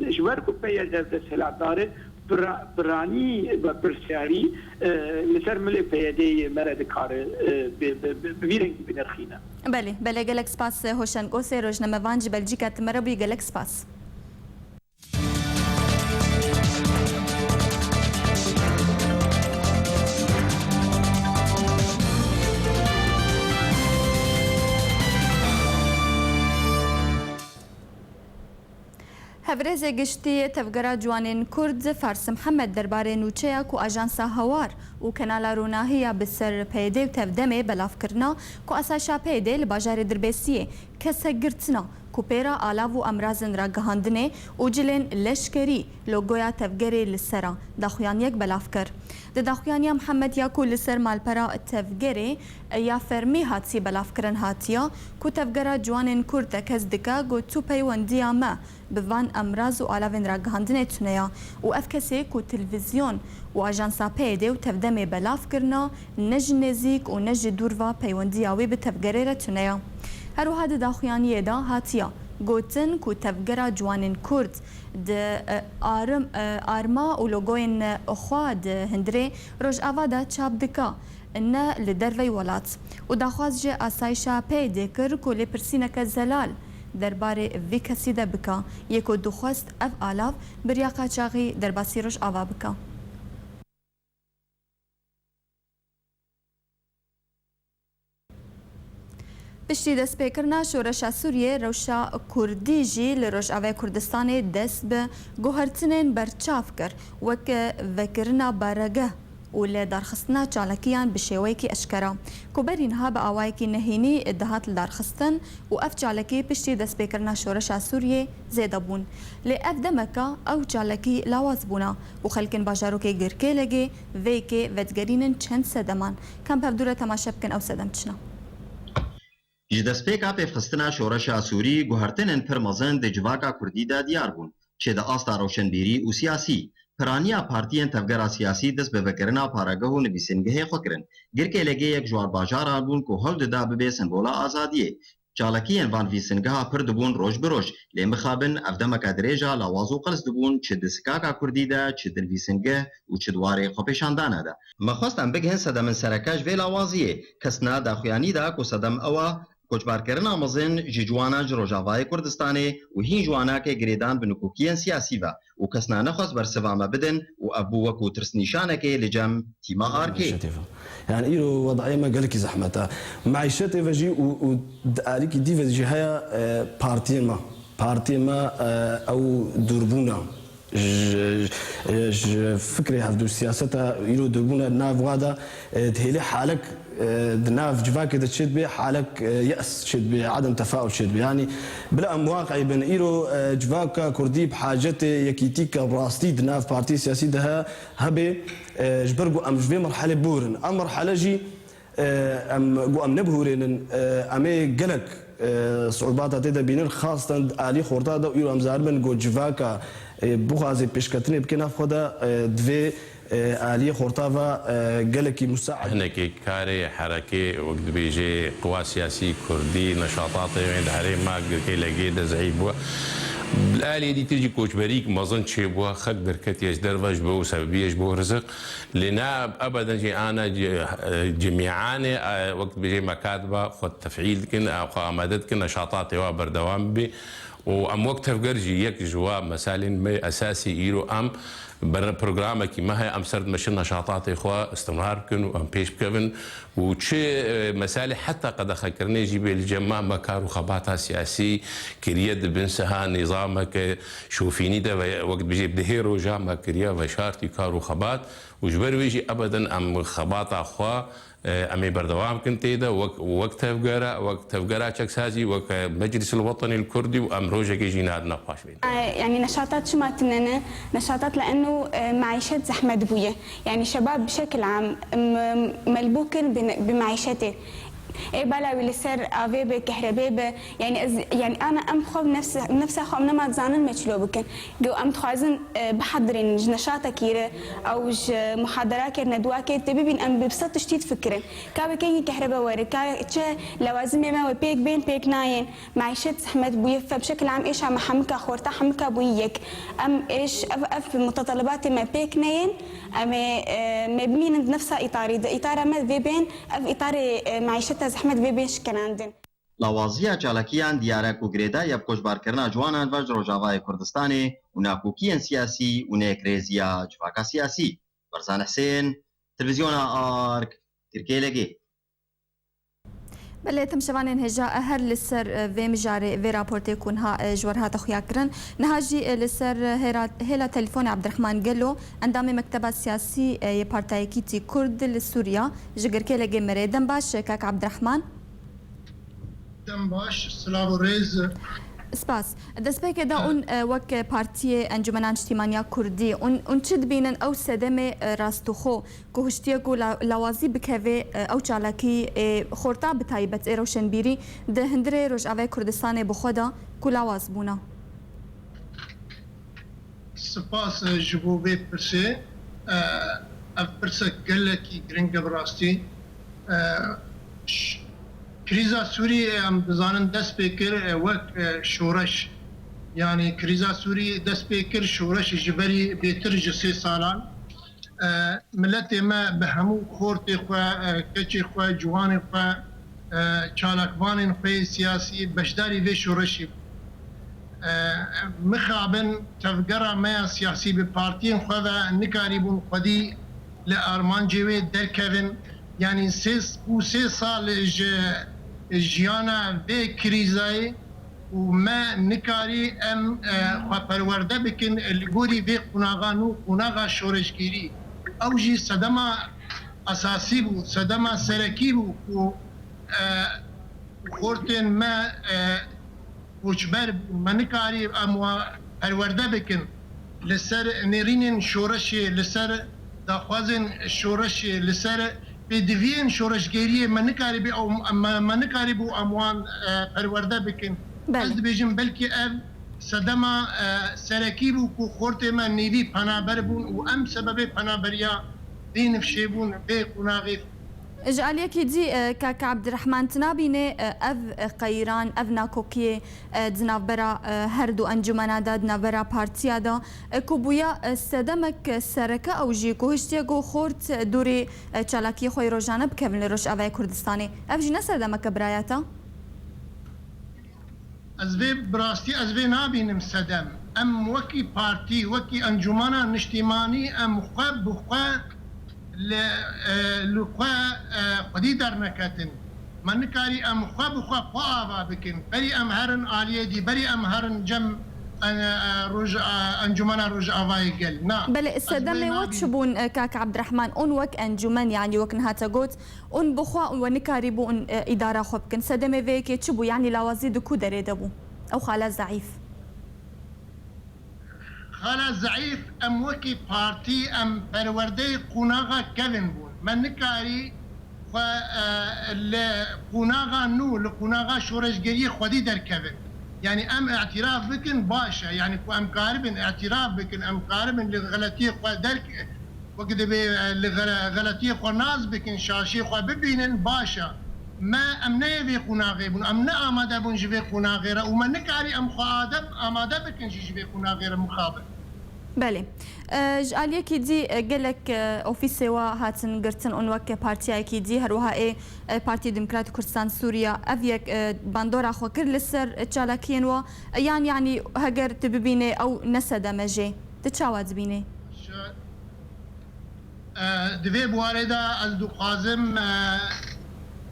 e, ji ber ku P Y D desthilatdar e, Pira-, piranî berpirsiyarî, e, li ser milê P Y D'yê me re dikare, e, bi, bi, bi, bi vî rengî binirxîne. Belê, belê, gelek spas, e, Hoşeng Osê, rojnamevan ji Belcîka, tu me re bûyî, gelek spas. Hevrêzê giştî Tevgera Ciwanên Kurd Fars Mihemed derbarê nûçeya ku Ajansa Hawar û Kanala Ronahî ya bi ser P Y D û Tevdemê belav kirina ku asayşa P Y D li bajarê Dirbêsiyê kesek girtina ku pêra alav û emrazên ragihandinê û cilên leşkerî logoya tevgerê li ser a, daxuyaniyek belav kir. Di daxuyaniya Mihemed ya ku li ser malpera tevgerê ya fermî hatî belavkirin hatiya ku Tevgera Ciwanên Kurd tekez dike, got, tu peywendiya me bi van emraz û alavên ragihandinê tune ya û ev kesê ku televîzyon û ajansa P Y D û Tevdemê belav kirina, ne ji nêzîk û ne ji dûr ve peywendiya wê bi tevgerê re tune ya. Her wiha di daxuyaniyê de hatiye gotin ku Tevgera Ciwanên Kurd di, e, arim-, e, arma û logoyên xwe di hundirê Rojava de çap dike, ne li derveyî welat. Û daxwaz ji asayişa P Y D kir ku lêpirsîneke zelal derbarê vî kesî de bike, yê ku dixwest ev alav bi riya qaçaxî derbasî Rojava bike. Piştî destpêkirina şoreşa Sûriyê, rewşa Kurdî jî li Rojavayê Kurdistanê dest bi guhertinên berçav kir, wek vekirina baregeh û li darxistina çalakiyan bi şêweyekî eşkera, ku berî niha bi awayekî nehênî dihat li darxistin û ev çalakî piştî destpêkirina şoreşa Sûriyê zêde bûn. Lê ev demeka ew çalakî lawaz bûna û xelkên bajarokê Girkêlegê vê yekê vedigerînin çend sedeman. Ka em bi hevdû re temaşe bikin ew sedem çi ne. Ji destpêka pêvxistina şoreşa Sûrî, guhertinên pir mezin di civaka Kurdî de diyar bûn, çi di asta rewşenbîrî û siyasî. Piraniya partiyên tevgera siyasî dest bi vekirina paregeh û nivîsingehê xwe kirin. Girkêlegê yek ji wan bajaran bûn ku hewl dida bibe sembola azadiyê. Çalakiyên van nivîsingeha pir dibûn roj bi roj, lê mixabin ev demeke dirêj e lawaz û qirs dibûn, çi di sikaka Kurdî de, çi di nivîsingeh û çi di warê xwepêşandana de. Me xwest em bigihin sedemin sereke ji vê lawaziyê. Kesna daxuyanî da ku sedem ew e, koçberkirina mezin ji ciwanan ji Rojavayê Kurdistanê û hîn ji wanakê girêdan bi nikokiyên siyasî ve û kesna nexwest bersiva me bidin û ev bû wekû tirsnîşanekê li cem tîma arkê. Meîşetê ve. Yani îro wedayê me gelekî zehmet e. Meîşetê ve jî û, û di alîkî dî ve jî heye, e, partiyên me. Partiyên me, e, ew dûrbûna. Ji, ji fikrê hevdû siyaseta îro dûrbûna nav wa de, e, dihêlê halek, e, di nav civakê de çêdibe, halek, e, ye's çêdibe, adem tefaul çêdibe. Yani bila em waqî bin, îro, e, civaka Kurdî bi hacetê yekîtî ke rastî di nav partiyê siyasî de he, hebe, e, ji ber ku em ji vê merhelê bihurin. Em merhele jî E, em, ku em nebihûrênin, e, em ê gelek, e, siûbata tê de bînin, xasten di alî xorta de û îro em zaribin ku civaka, e, bixwaze pêşketinê bike nav xwe de, e, divê, e, aliyê xorta ve, e, gelekî musaid. Hinekî karê herekê, wek dibêje, qiwa siyasî kurdî, neşatatê wê di herêma Girkêlegê de zeîf bû. Li aliyê dîtir jî koçberîk mezin çêbû, xelk derketiye ji derve ji bo sebebiyê ji bo rizik. Lê ne ebeden jî ana ci-, cimîanê, e, wek dibêje mekatiba xwe tefîl dikin, e, xwe amade dikin, neşatatê wa berdewam bibe. Û em wek tevger jî yek ji wa meselên me esasî îro em ber programekî me heye, em ser dimeşin neşatatê xwe istimrar bikin û em pêş bikevin. Û çi, e, meselê heta qedexekirinê jî bê li cem me, me kar û xebata siyasî kiriye di bin siha nîzameke şofînî de ve wek dibêje bi dehê roja me kiriye veşartî kar û xebat. Û ji ber wê jî ebeden em xebata xwe, e, em ê berdewam kin tê de, wek, wek tevgera, wek tevgera çeksazî, wek, e, Meclis el Wetenî el Kurdî û em rojekê jî nadine paş bêne. E, yani neşatat çima tune ne? Neşatat li eno, e, maîşet zehmet bûye. Yani şebab bi şekil am, m-, melbû kir bi, bi maîşetê. Ê bala wî li ser avê be, kehrebê be, yani ez, yani ana em xwe nefs-, nefsa xwe em nema dizanin me çilo bikin. Go em dixwazin, e, bihedirînin ji neşatekî re, ew ji muhadarakê, neduakê tê bibîn em bi sed tiştî difikirin. Ka bi kengî kehrebe were, ka çi lewazimê me wê pêk bên, pêk nayên. Maîşet zehmet bûye, fe bi şekil am êşa me hemika xorta, hemika bûyî yek. Em êş, ev, ev mutetelebatê me pêk neyên, em ê, e, me bimînin di nefsa îtarî de. Îtara me vê bên, ev îtarê, e, maîşeta zehmet vê bên şikenandin. Lawaziya çalakiyan diyar e ku girêdayî ya bi koçbarkirina ciwanan ve ji Rojavayê Kurdistanê û nakokiyên siyasî û neyekrêziya civaka siyasî. Barzan Husên, Televîzyona Ark, Tirkêlegê. Belê, tim şevanên hêja, e, her li ser, e, vê mijarê, vê raportê ku niha, e, ji we re hate xuya kirin. Niha jî, e, li ser, e, hêra-, hêla telefonê Abdirehman Gelo, endamê Mekteba Siyasî, e, yê Parta Yekîtî Kurd li Sûriya, ji Girkêlegê me re. Dem baş, e, kak Abdirehman. Dem baş, silav û rêz. Spas. Destpêkê de hûn, e, wek Partiyê Encûmena Niştîmaniya Kurdî, hûn, hûn çi dibînin ew sedemê, e, rastixo ku hiştiye ku la-, lawazî bikeve, e, ew çalakî ê xorta bi taybet ê rewşenbîrî di hundirê Rojavayê Kurdistanê bi xwe de ku lawaz bûna? Spas, e, ji bo vê pirsê. E, ev pirsek gelekî giring e bi rastî. E, ş-, krîza Sûriyê em dizanin dest pê kir, e, wek, e, şoreş. Yanî krîza Sûriyê dest pê kir şoreşê ji berî bêtir ji sê salan. E, miletê me bi hemû xortê xwe, e, keçê xwe, ciwanê xwe, e, çalakvanên xwe yê siyasî beşdarî vê şoreşê bû. E, mixabin tevgera me ya siyasî bi partiyên xwe ve nikarîbûn xwedî li armancê wê derkevin. Yanî sê û sê sal ji jiyana vê krîzayê û me nikarî em, e, xwe perwerde bikin li gorî vê qonaxa nû, qonaxa şoreşgêrî. Ew jî sedema esasî bû, sedema serekî bû ku, e, xortên me, e, koçber bûn. Me nikarî em wa perwerde bikin. Li ser nêrînên şoreşê, li ser daxwazên şoreşê, li ser pêdiviyên şoreşgêriyê me nikarîbû ew, me, me nikarîbû em wan, e, perwerde bikin. Belê. Ez dibêjim belkî ev sedema, e, serekî bû ku xortê me nêvî penaber bûn û em sebebê penaberiya vê nifşê bûn, vê qonaxê. Ji aliyekî dî, e, kak Abdirehman, tu nabînê, e, ev, e, qeyran, ev nakokiyê, e, di navbera, e, her du encûmena de, di navbera partiya de, e, ku bûya, e, sedemek, e, sereke ew jî ku hiştiye ku xort, e, dûrî, e, çalakiyê xwe yê rojane bikevin li Rojavayê Kurdistanê. Ev jî ne sedemeke birayeta? Ez vê bi rastî ez vê nabînim sedem. Em wekî partî, wekî encûmena niştîmanî em xwe bi xwe li, e, li xwe, e, xwedî derneketin. Me nikarî em xwe bi xwe xwe ava bikin. Berî em herin aliyê dî, berî em herin cem, e, e, roj, e, encûmena Rojavayê Gel. Na. Belê, ez vê sedemê we çi nabînim. Bûn, e, kak Abdirehman? Hûn wek encûmen, yanî wek niha te got, hûn bi xwe we nikarîbûn, e, îdara xwe bikin. Sedemê vê yekê çi bû? Yanî lawazî di ku derê de bû? Ew xala zeîf. Xala zeîf, em wekî partî, em perwerdeyê qonaxa kevin bûn. Me nikarî xwe, e, li qonaxa nû, li qonaxa şoreşgeriyê xwedî derkevin. Yanî em îtiraf bikin, baş e. Yanî ku em karibin îtiraf bikin, em karibin li xeletiyê xwe derk-, wek dibê, e, li xele-, xeletiyê xwe nas bikin, şaşiyê xwe bibînin, baş e. Me, em ne yê vê qonaxê bûn, em ne amade bûn ji vê qonaxê re û me nikarî em xwe adem-, amade bikin jî ji vê qonaxê re mixabin. Belê. E, ji aliyekî dî, e, gelek, e, ofîsê we hatin girtin û wek partiyayekî dî, her wiha ê, e, Partî Demokratî Kurdistan Sûriya ev yek, e, bandora xwe kir li ser çalakiyên we. E, yan, yanî heger tu bibînê ew ne sedem e jê, tu çawa dibînê? Şa-, E, di vê buwarê de ez dixwazim, e,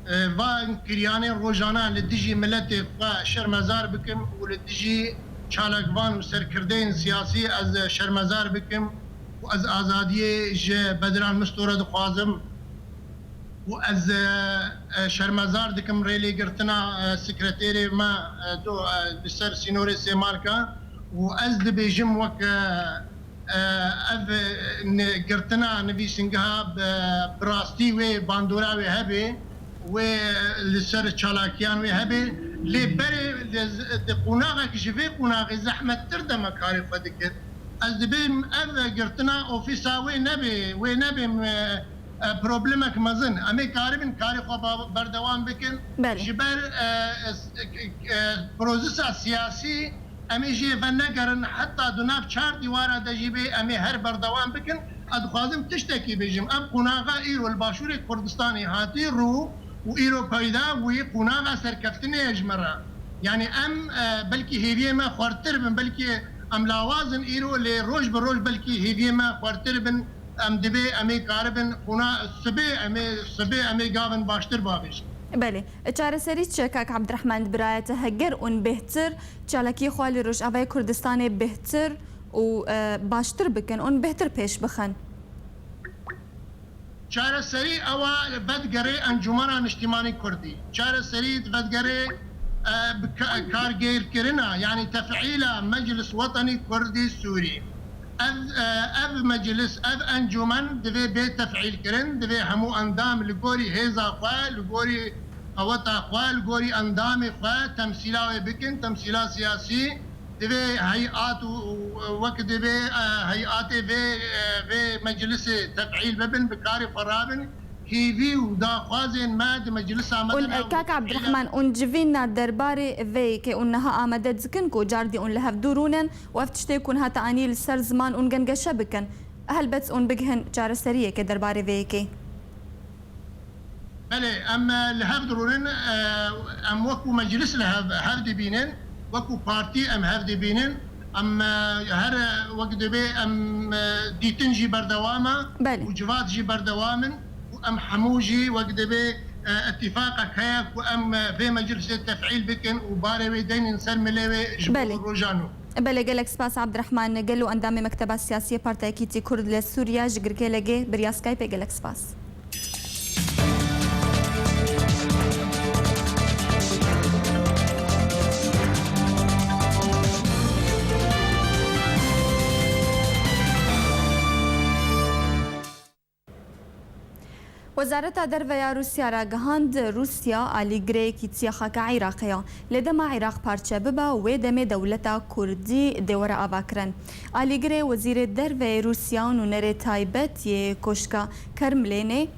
e, van kiryanên rojane li dijî miletê xwe şermezar bikim û li dijî çalakvan û serkirdeyên siyasî ez şermezar bikim û ez azadiyê ji Bedran Mistora dixwazim û ez, e, e, şermezar dikim rêlêgirtina, e, sekreterê me, e, do, e, li ser sînorê Sêmalka û ez dibêjim wek, e, E, ev, e, ne-, girtina nivîsingeha bi, bi rastî wê bandora wê hebe, wê li ser çalakiyan wê hebe, lê berê li z-, di qonaxek ji vê qonaxê zehmettir de me karê xwe dikir. Ez dibêm ev girtina ofîsa wê nebe, wê nebe, e, e, problemek mezin. Em ê karibin karê xwe ba-, berdewam bikin. Belê. Ji ber, e, e, s-, e, e, prozesa siyasî Em ê jê venegerin heta di nav çar dîwara de jî bê, em ê her berdewam bikin. Ez dixwazim tiştekî bêjim. Ev qonaxa îro li Başûrê Kurdistanê hatî rû û îro peyda bûyî qonaxa serkeftinê ye ji me re. Yanî em, e, belkî hêviyê me xwertir bin, belkî em lawaz in îro, lê roj bi roj belkî hêviyê me xwertir bin. Em dibê, em ê karibin qona sibê, em ê sibê, em ê gavin baştir bavêjin. Belê. Çareserî çi ye, kak Abdirehman, di birayete heger ûn bêhtir çalakiyê xwe li Rojavayê Kurdistanê bêhtir û, e, baştir bikin ûn bêhtir pêş bixin? Çareserî ew a vedigerê Encûmena Niştîmanî Kurdî. Çareserî vedigerê, e, bi ka-, kargêrkirina, yanî tefîla Meclis Wetenî Kurdî Sûrî. Ev, e, ev meclis, ev encûmen divê bê tefîlkirin, divê hemû endam li gorî hêza xwe, li gorî qeweta xwe, li gorî endamê xwe temsîla wê bikin, temsîla siyasî. Divê heyat û, û wek divê, e, heyatê vê, e, vê meclisê tefîl bibin, bi karê xwe rabin. Hêvî û daxwazên me di meclisa me de ne. Û, e, kak Abdirehman, ûn civîna derbarê vê yekê ûn niha amade dikin ku cardî ûn li hev dû rûnin û ev tiştê ku niha te anî li ser ziman ûn gengeşe bikin. Helbet ûn bigihin çareseriyekê derbarê vê yekê. Belê, em, e, li hev dirûnin, e, em wekû meclis li hev, hev dibînin, wekû partî em hev dibînin, em, e, her, e, wek dibê em, e, dîtin jî berdewam e. Belê. Û civat jî berdewam in û em hemû jî wek dibê Îtîfaqek heye ku em vê meclisê tefîl bikin û barê wê deynin ser milê wê ji bo Belê. rojan nû. Belê, gelek spas Abdirehman Gelo, endamê Mekteba Siyasî yê Partiya Yekîtî Kurd li Sûriye ji Girkêlegê bi riya Skypeê, gelek spas. Wezareta Derve ya Rûsya ragihand, Rûsya alîgirêyekî tiya xaka Iraqê ya. Lê dema Iraq parçe bibe, wê demê dewleta Kurdî dê were avakirin. Alîgirê Wezîrê Derve yê Rûsya û nûnerê taybet yê Koşka Kermlênê,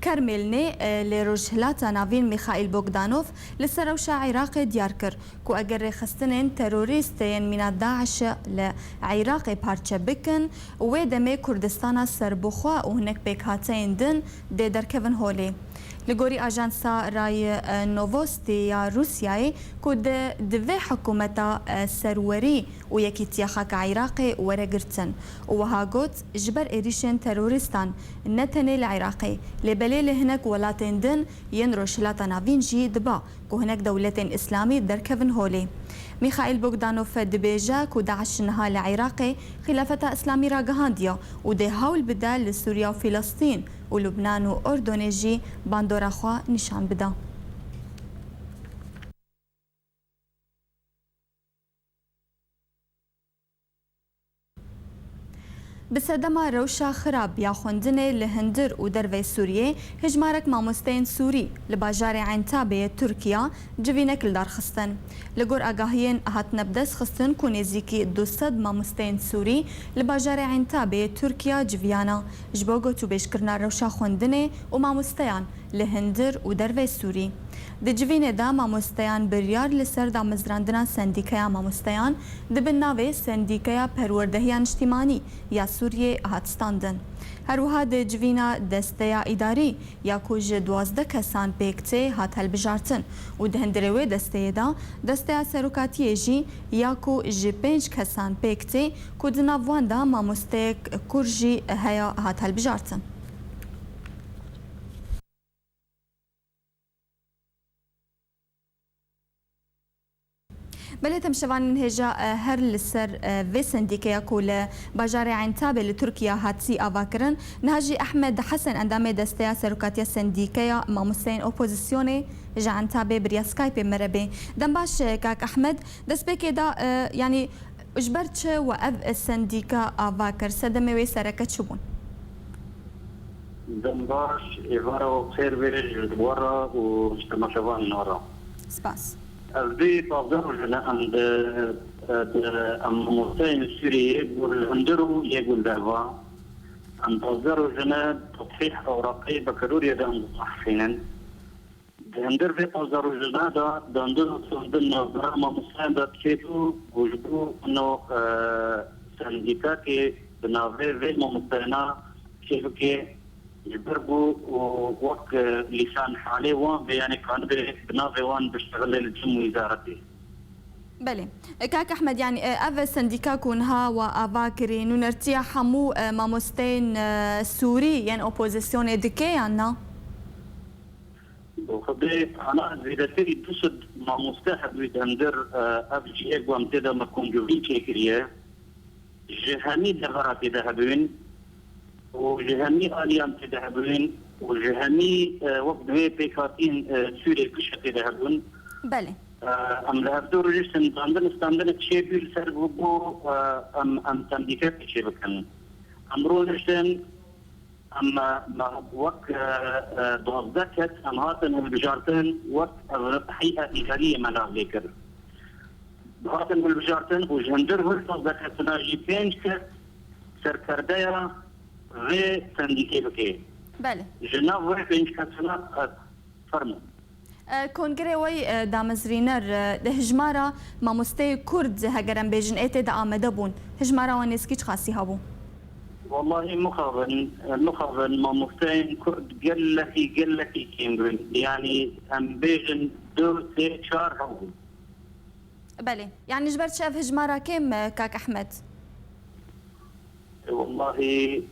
Kermêlnê, e, li Rojhilata Navîn Mîxaîl Bogdanov li ser rewşa Iraqê diyar kir ku eger rêxistinên terorîst yên mîna DAIŞ li Iraqê parçe bikin, wê demê Kurdistana serbixwe û hinek pêkhateyên din dê derkevin holê. Li gorî ajansa Rai, e, Novosti ya Rûsyayê ku di, divê hikûmeta, e, serwerî û yekîtiya xaka Iraqê were girtin û wiha got, ji ber êrîşên terorîstan ne tenê li Iraqê, lê belê li hinek welatên din yên Rojhilata Navîn jî diba ku hinek dewletên îslamî derkevin holê. Mîxaîl Bogdanov dibêje ku DAIŞ niha li Iraqê Xîlafeta Îslamî ragihandiye û dê hewl bide li Sûriye û Filistîn û Lubnan û Urdunê jî bandora xwe nîşan bide. Bi sedema rewşa xirab ya xwendinê li hundir û derveyê Sûriyê, hejmarek mamosteyên Sûrî li bajarê Entabê yê Tirkiya civînek li dar xistin. Li gor agahiyên hatine bi dest xistin ku nêzîkî du sed mamosteyên Sûrî li bajarê Entabê yê Tirkiya civiyana ji bo gotûbêjkirina rewşa xwendinê û mamosteyan li hundir û derveyê Sûrî. Di civînê de mamosteyan biryar li ser damezrandina sendîkeya mamosteyan di bin navê Sendîkeya Perwerdehiya Niştîmanî ya Sûriyê hat standin. Her wiha di civîna Desteya Îdarî ya ku ji duwazdeh kesan pêk tê hat hilbijartin û di hundirê wê desteyê de Desteya Serokatiyê jî ya ku ji pênc kesan pêk tê ku di nav wan de mamosteyek Kurd jî heye hat hilbijartin. Belê, temşevanên hêja, e, her li ser, e, vê sendîkeya ku li bajarê Entabê li Tirkiye hatî avakirin. Niha jî Ehmed Hesen, endamê Desteya Serokatiya Sendîkeya Mamosteyên Opozisyonê ji Entabê bi riya Skypeê me re bê. Dem baş, e, kak Ehmed, destpêkê de, e, yanî ji ber çi we ev sendîka ava kir? Sedemê wê sereke çi bûn? Dem baş, êvara we xêr be ji we re û ji temaşevanên we re. Spas. Ev vê pazdeh roj in em di, di, em mamosteyên Sûriyê, yek li hundir û yek li derva. Em pazdeh roj in tetrîh ewraqê bekerûriyê de em dixwehînin. Di hundir vê pazdeh rojane de dandin û stendin navbera mamosteyan de dikêt û ku ji bo ino, e, sendîkakê bi navê vê mamosteyana çêbike, ji ber ku û wek, e, lîsan halê wan be, yanî kanibe bi navê wan biştexile li cem wîzaretê. Belê. E, kak Ehmed, yanî, e, ev sendîka ku niha we ava kirî, nûnertiya hemû, e, mamosteyên, e, Sûrî yên opozisyonê dike yan na? Bi Xwedê ana zêdetirî du sed mamoste hebûyî di hundir, e, ev cihê ku em tê de me komcûvîn çêkiriye. Ji hemî devera tê de hebûyîn û ji hemî aliyan tê de hebûyîn û ji hemî, e, wek divê pêkhatîn, e, sûrê kişe tê de hebûn. Belê. E, em li hevdu rojî sindandin, standinek çêbû li ser ku, e, em, em sendîkekê çêbikin. Em rûniştin, Em, me, me wek, e, e, duwazdeh kes em hatin hilbijartin, wek ev hey'a îdariyê me nav lê kir. Hatin hilbijartin û ji hundir vir duwazdeh kesina jî pênc kes serkerdeya vê sendîkê bike. Belê. Ji nav vê pênc kesina, e, fermo. E, kongrê we, e, damezrîner, e, di hijmara mamosteyê Kurd, heger em bêjin, ê tê de amade bûn. Hijmara wan nêzkî çiqasî hebû? Wallahî mixabin, e, mixabin mamosteyên Kurd gelekî, gelekî kêm bûn. Yanî em bêjin du, sê, çar hebûn. Belê. Yanî ji ber çi ev hijmara kêm, e, kak Ehmed? E, wallahî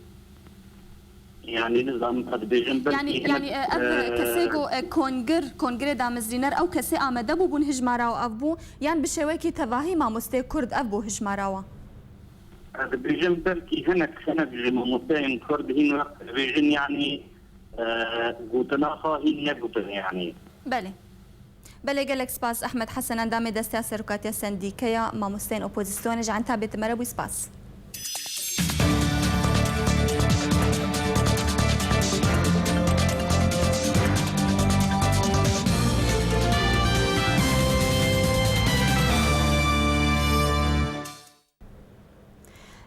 Yani, nizam, ez dibêjim belkî Yani, hinek, yani, e, ev e, kesê ku, e, kongir, kongirê damezrîner, ew kesê amade bûbûn hijmara û ev bû, yan bi şêwekî tevahî mamosteyê Kurd ev bû hijmara wan? Ez dibêjim belkî hinek, hinek ji mamosteyên Kurd hîn wext dibêjin, yani, e, gotina xwe hîn negotin, yani. Belê. Belê, gelek spas Ehmed Hesen, endamê Desteya Serokatiya Sendîkeya Mamosteyên Opozisyonê ji Entabê, tu me re bûyî, spas.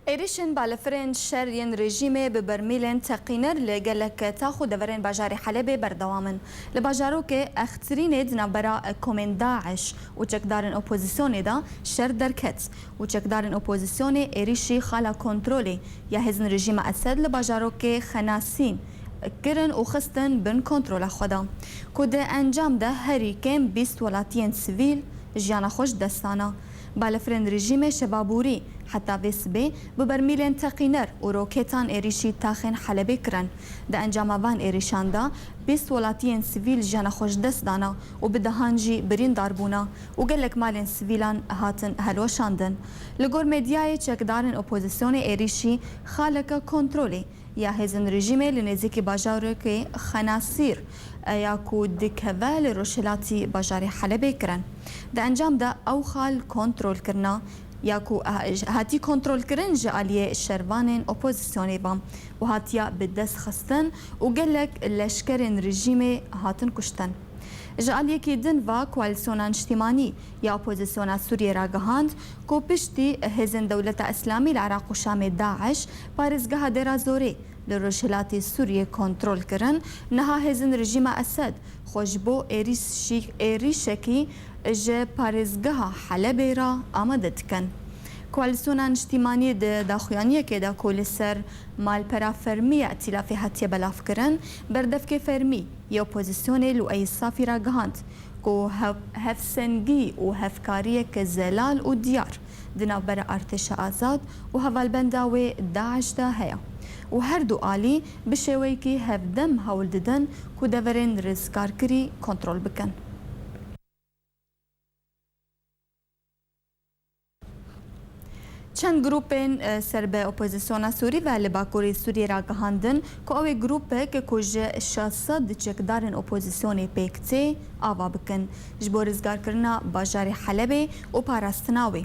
Êrîşên balefirên şer yên rejîmê bi bermîlên teqîner li gelek tax û deverên bajarê Helebê berdewam in. Li bajarokê Extirînê di navbera komên DAIŞ û çekdarên opozisyonê de şer derket û çekdarên opozisyonê êrîşî xala kontrolê ya hêzên rejîma Esed li bajarokê Xenasîn kirin û xistin bin kontrola xwe de, ku di encam de herî kêm bîst welatiyên sivîl jiyana xwe ji dest dana. Balefirên rejîmê şeva borî heta vê sibê bi bermîlên teqîner û roketan êrîşî taxên Helebê kirin. Di encama van êrîşan de bîst welatiyên sivîl jiyana xwe ji dest dana û bi dehan jî birîndar bûne û gelek malên sivîlan hatin helweşandin. Li gor medyayê çekdarên opozisyonê êrîşî xaleke kontrolê ya hêzên rejîmê li nêzîkî bajarokê Xenasîr, e, ya ku dikeve li rojhilatî bajarê Helebê kirin. Di encam de ew xal kontrol kirina, ya ku, e, hatî kontrolkirin ji aliyê şervanên opozisyonê ve û hatiya bi dest xistin û gelek leşkerên rejîmê hatin kuştin. Ji aliyekî din ve Koalîsyona Niştîmanî ya Opozisyona Sûriyê ragihand ku piştî hêzên Dewleta Îslamî li Iraq û Şamê DAIŞ parêzgeha Dêra Zorê li rojhilatê Sûriyê kontrol kirin, niha hêzên rejîma Esed xwe ji bo êrîşî-, êrîşekî ji parêzgeha Helebê re amade dikin. Koalîsyona Niştîmanî di daxuyaniyekê de ku li ser malpera fermî ya îtîlafê hatiye belavkirin, berdevkê fermî yê opozisyonê Luweyî Safî ragihand ku hev-, hevsengî û hevkariyeke zelal û diyar di navbera artêşa azad û hevalbenda wê DAIŞ de heye û her du alî bi şêweyekî hevdem hewl didin ku deverên rizgarkirî kontrol bikin. Çend grûpên, e, ser bi opozisyona Sûrî ve li Bakurê Sûriyê ragihandin ku ew ê grûpek ku ji şeş sed çekdarên opozisyonê pêk tê, ava bikin ji bo rizgarkirina bajarê Helebê û parastina wê.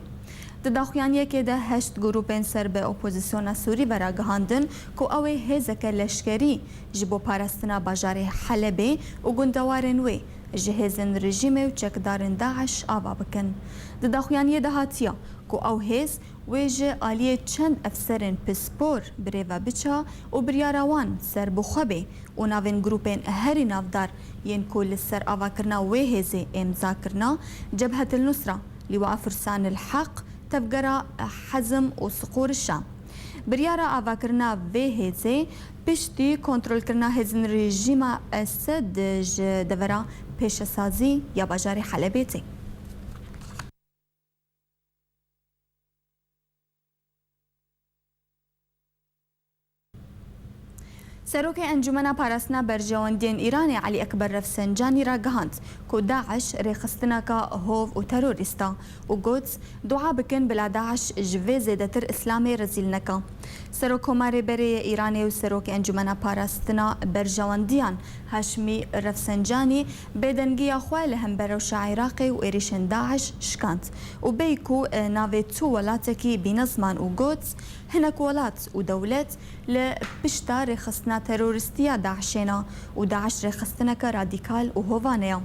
Di daxuyaniyekê de heşt grûpên ser bi opozisyona Sûrî ve ragihandin ku ew ê hêzeke leşkerî ji bo parastina bajarê Helebê û gundewarên wê ji hêzên rejîmê û çekdarên DAIŞ ava bikin. Di daxuyaniyê de hatiye ku ew hêz wê ji aliyê çend efserên pispor bi rê ve biça û biryara wan ser bi xwe bê û navên grûpên herî navdar yên ku li ser avakirina wê hêzê îmza kirina, Cebhet el Nusra, Lîwaa Fursan el Heq, Tevgera Hezm û Siqûr Şam. Biryara avakirina vê hêzê piştî kontrolkirina hêzên rejîma Esed ji devera pêşesazî ya bajarê Helebê tê. Serokê Encûmena Parastina Berjewendiyên Îranê Elî Ekber Refsencanî ragihand ku DAIŞ rêxistineka hov û terorîst e û got, dua bikin bila DAIŞ ji vê zêdetir Îslamê rezîl neka. Serokkomarê berê yê Îranê û Serokê Encûmena Parastina Berjewendiyan Haşmî Refsencanî bêdengiya xwe li hember rewşa Iraqê û êrîşên DAIŞ şikand û bêyî ku, e, navê tu welatekî bîne ziman û got, hinek welat û dewlet li pişta rêxistina terorîstî ya DAIŞê ne û DAIŞ rêxistineke radîkal û hovane ye.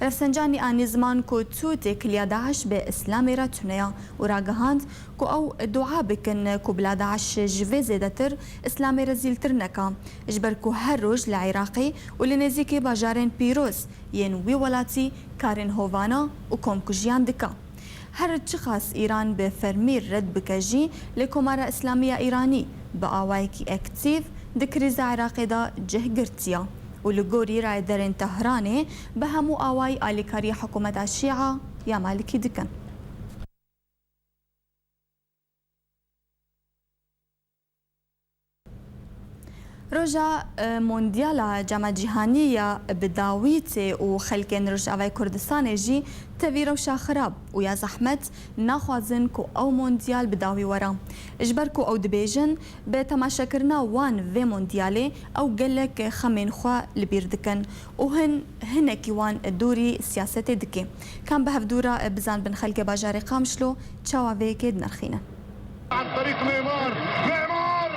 Refsencanî anî ziman ku tu têkiliya DAIŞ bi Îslamê re tune ye û ragihand ku ew dua bikin ku bila DAIŞ ji vê zêdetir Îslamê rezîltir neka, ji ber ku her roj li Iraqê û li nêzîkî bajarên pîroz yên wî welatî karên hovana û komkujiyan dike. Her çiqas Îran bi fermî red bike jî, lê Komara Îslamî ya Îranî bi awayekî aktîf di krîza Iraqê de cih girtiye û li gorî rayederên Tehranê bi hemû awayî alîkariya hikûmeta Şîa ya Malikî dikin. Roja, e, Mondyala Cama Cîhanî ya bi dawî tê û xelkên Rojavayê Kurdistanê jî tevî rewşa xirab û ya zehmet naxwazin ku ew Mondyal bi dawî were. Ji ber ku ew dibêjin, bi temaşekirina wan vê Mondyalê ew gelek xemên xwe li bîr dikin û hin, hinekî wan dûrî siyasetê dike. Ka em bi hevdû re bizanbin xelkê bajarê Qamişlo çawa vê yekê dinirxînin. عن طريق نيمار. نيمار!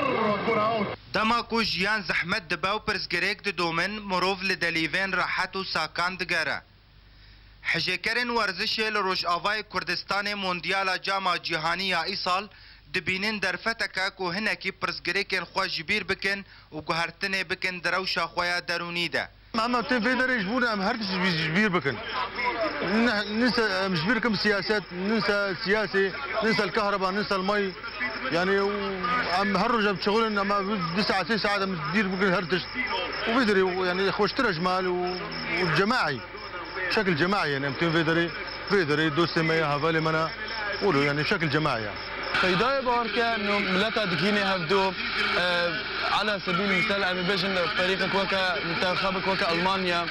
كرة أوت. Dema ku jiyan zehmet dibe û pirsgirêk didomin, mirov li delîvên rehet û sakan digere. Hijêkerên werzişê li Rojavayê Kurdistanê Mondyala Cama Cîhanî ya îsal dibînin derfeteke ku hinekî pirsgirêkên xwe ji bîr bikin û guhertinê bikin di rewşa xwe ya derûnî de. Em, em tên vê derê ji bo em her tişt ji bîr bikin. Ne, ninse em ji bîr bikin siyaset, ninse siyasî, ninse li kehreba, ninse li may. Yani em her roj em şixulin, em du saet, sê saet em ji bîr bikin her tişt. Û vê derê yani xweştir e ji mal û, û cemaî. Şekil cemaî yani em tên vê derê, vê derê dostê me ye, hevalê me ne. Wilo yani şekil cemaî ye. Peydayê bawer ke no mileta digihînê hevdû, e, ala sebîl misal, em ê bêjin ferîqek weke mintexabek weke Almanya,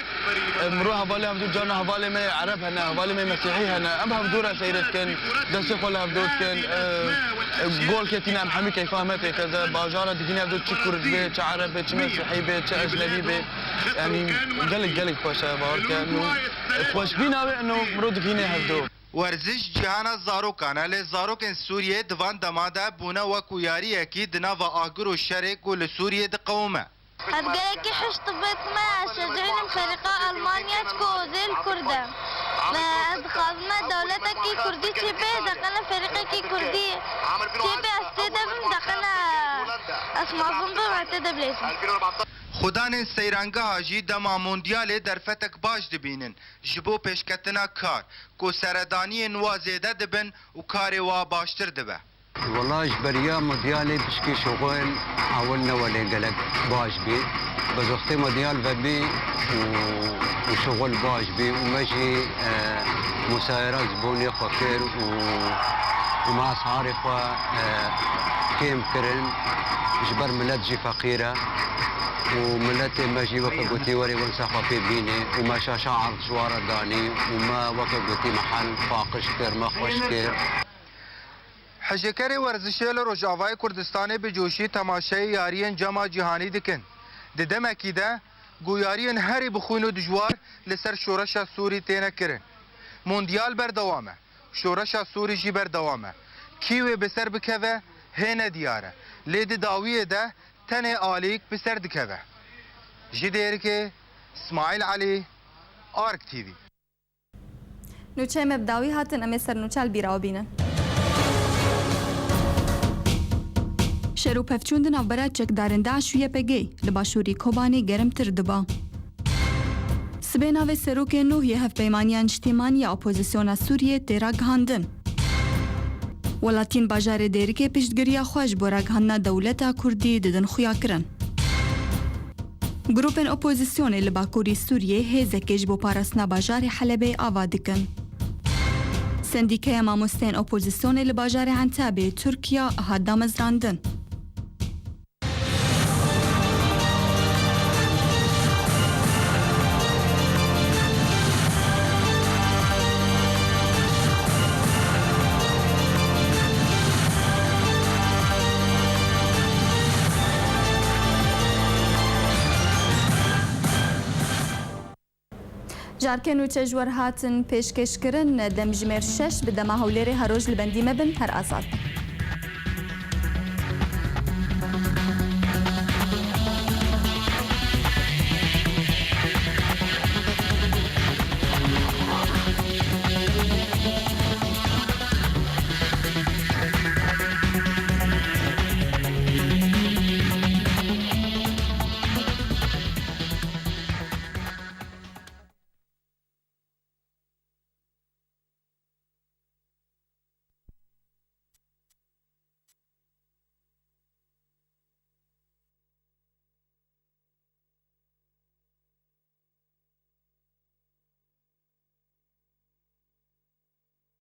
e, mirov hevalê hevdû, carna hevalê me Ereb hene, hevalê me Mesîhî hene, em hevdû re seyr dikin, destê xwe li hevdû dikin, e, e, gol ketîne, em hemî keyfa me tê kete, bajara digihînê hevdû çi Kurd bê, çi Ereb bê, çi Mesîhî bê, çi ecnebî bê, yanî gelek, gelek xweş e, bawer ke no, e, xweşbîna wê no mirov digihînê hevdû. Werziş cîhana zarokan e, lê zarokên Sûriyê di van dema de bûne wekû yariyekî di nava agir û şerê ku li Sûriyê diqewime. Ez gelekî hişt dibêt me, ez şecihînim ferîqa Almanya çiko zêl Kurd e. Me ez dixwazim me dewletekî Kurdî çêbê, deqene ferîqekî Kurdî çêbê, ez tê de bim, deqene ez mazlûm bim, ez tê de bilêzim. Xudanên seyrangeha jî dema Mondyalê derfetek baş dibînin ji bo pêşketina kar, ku seredaniyên wa zêde dibin û karê wa baştir dibe. Wela ji beriya Mondyalê pişkî şixul ewil ne welê gelek baş bî. Bi zextê Mondyal vebî û, û şixul baş bî û me jî, e, musayera ji bo nê xwe kir û, û me esharê xwe, e, kêm kirin. Ji ber milet jî feqîr e û miletê me jî weke gotî werê wensa xwe pê bînê û me şaşa erd ji wan re danî û me weke gotî mehel paqij kir, me xweş kir. Hejêkerê werzişê li Rojavayê Kurdistanê bi coşî temaşeyê yariyên Cema Cîhanî dikin. Di demekî de ku yariyên herî bi xwîn û dijwar li ser şoreşa Sûrî têne kirin. Mondyal berdewam e. Şoreşa Sûrî jî berdewam e. Kî wê bi ser bikeve, hê nediyar e. Lê di dawiyê de tenê alîk bi ser dikeve. Ji Dêrikê, Smaîl Elî, Ark T V. Nûçeyê me bi dawî hatin, em ê ser nûçe li bîra we bînin. Şer û pevçûn di navbera çekdarên DAIŞ û Y P G li başûrî Kobanê gerimtir diba. Sibê navê serokê nû yê Hevpeymaniya Niştîmanî ya Opozisyona Sûriyê tê ragihandin. Welatiyên bajarê Dêrikê piştgiriya xwe ji bo ragihandina dewleta Kurdî didin xuyakirin. Grûpên opozisyonê li Bakurî Sûriyê hêzekê ji bo parastina bajarê Helebê ava dikin. Sendîkeya mamosteyên opozisyonê li bajarê Entabê Tirkiya hat damezrandin. Jarkên nûçe ji we re hatin pêşkêşkirin, demjimêr şeş, bi dema Hewlêrê her roj li bendî me bin, her azad.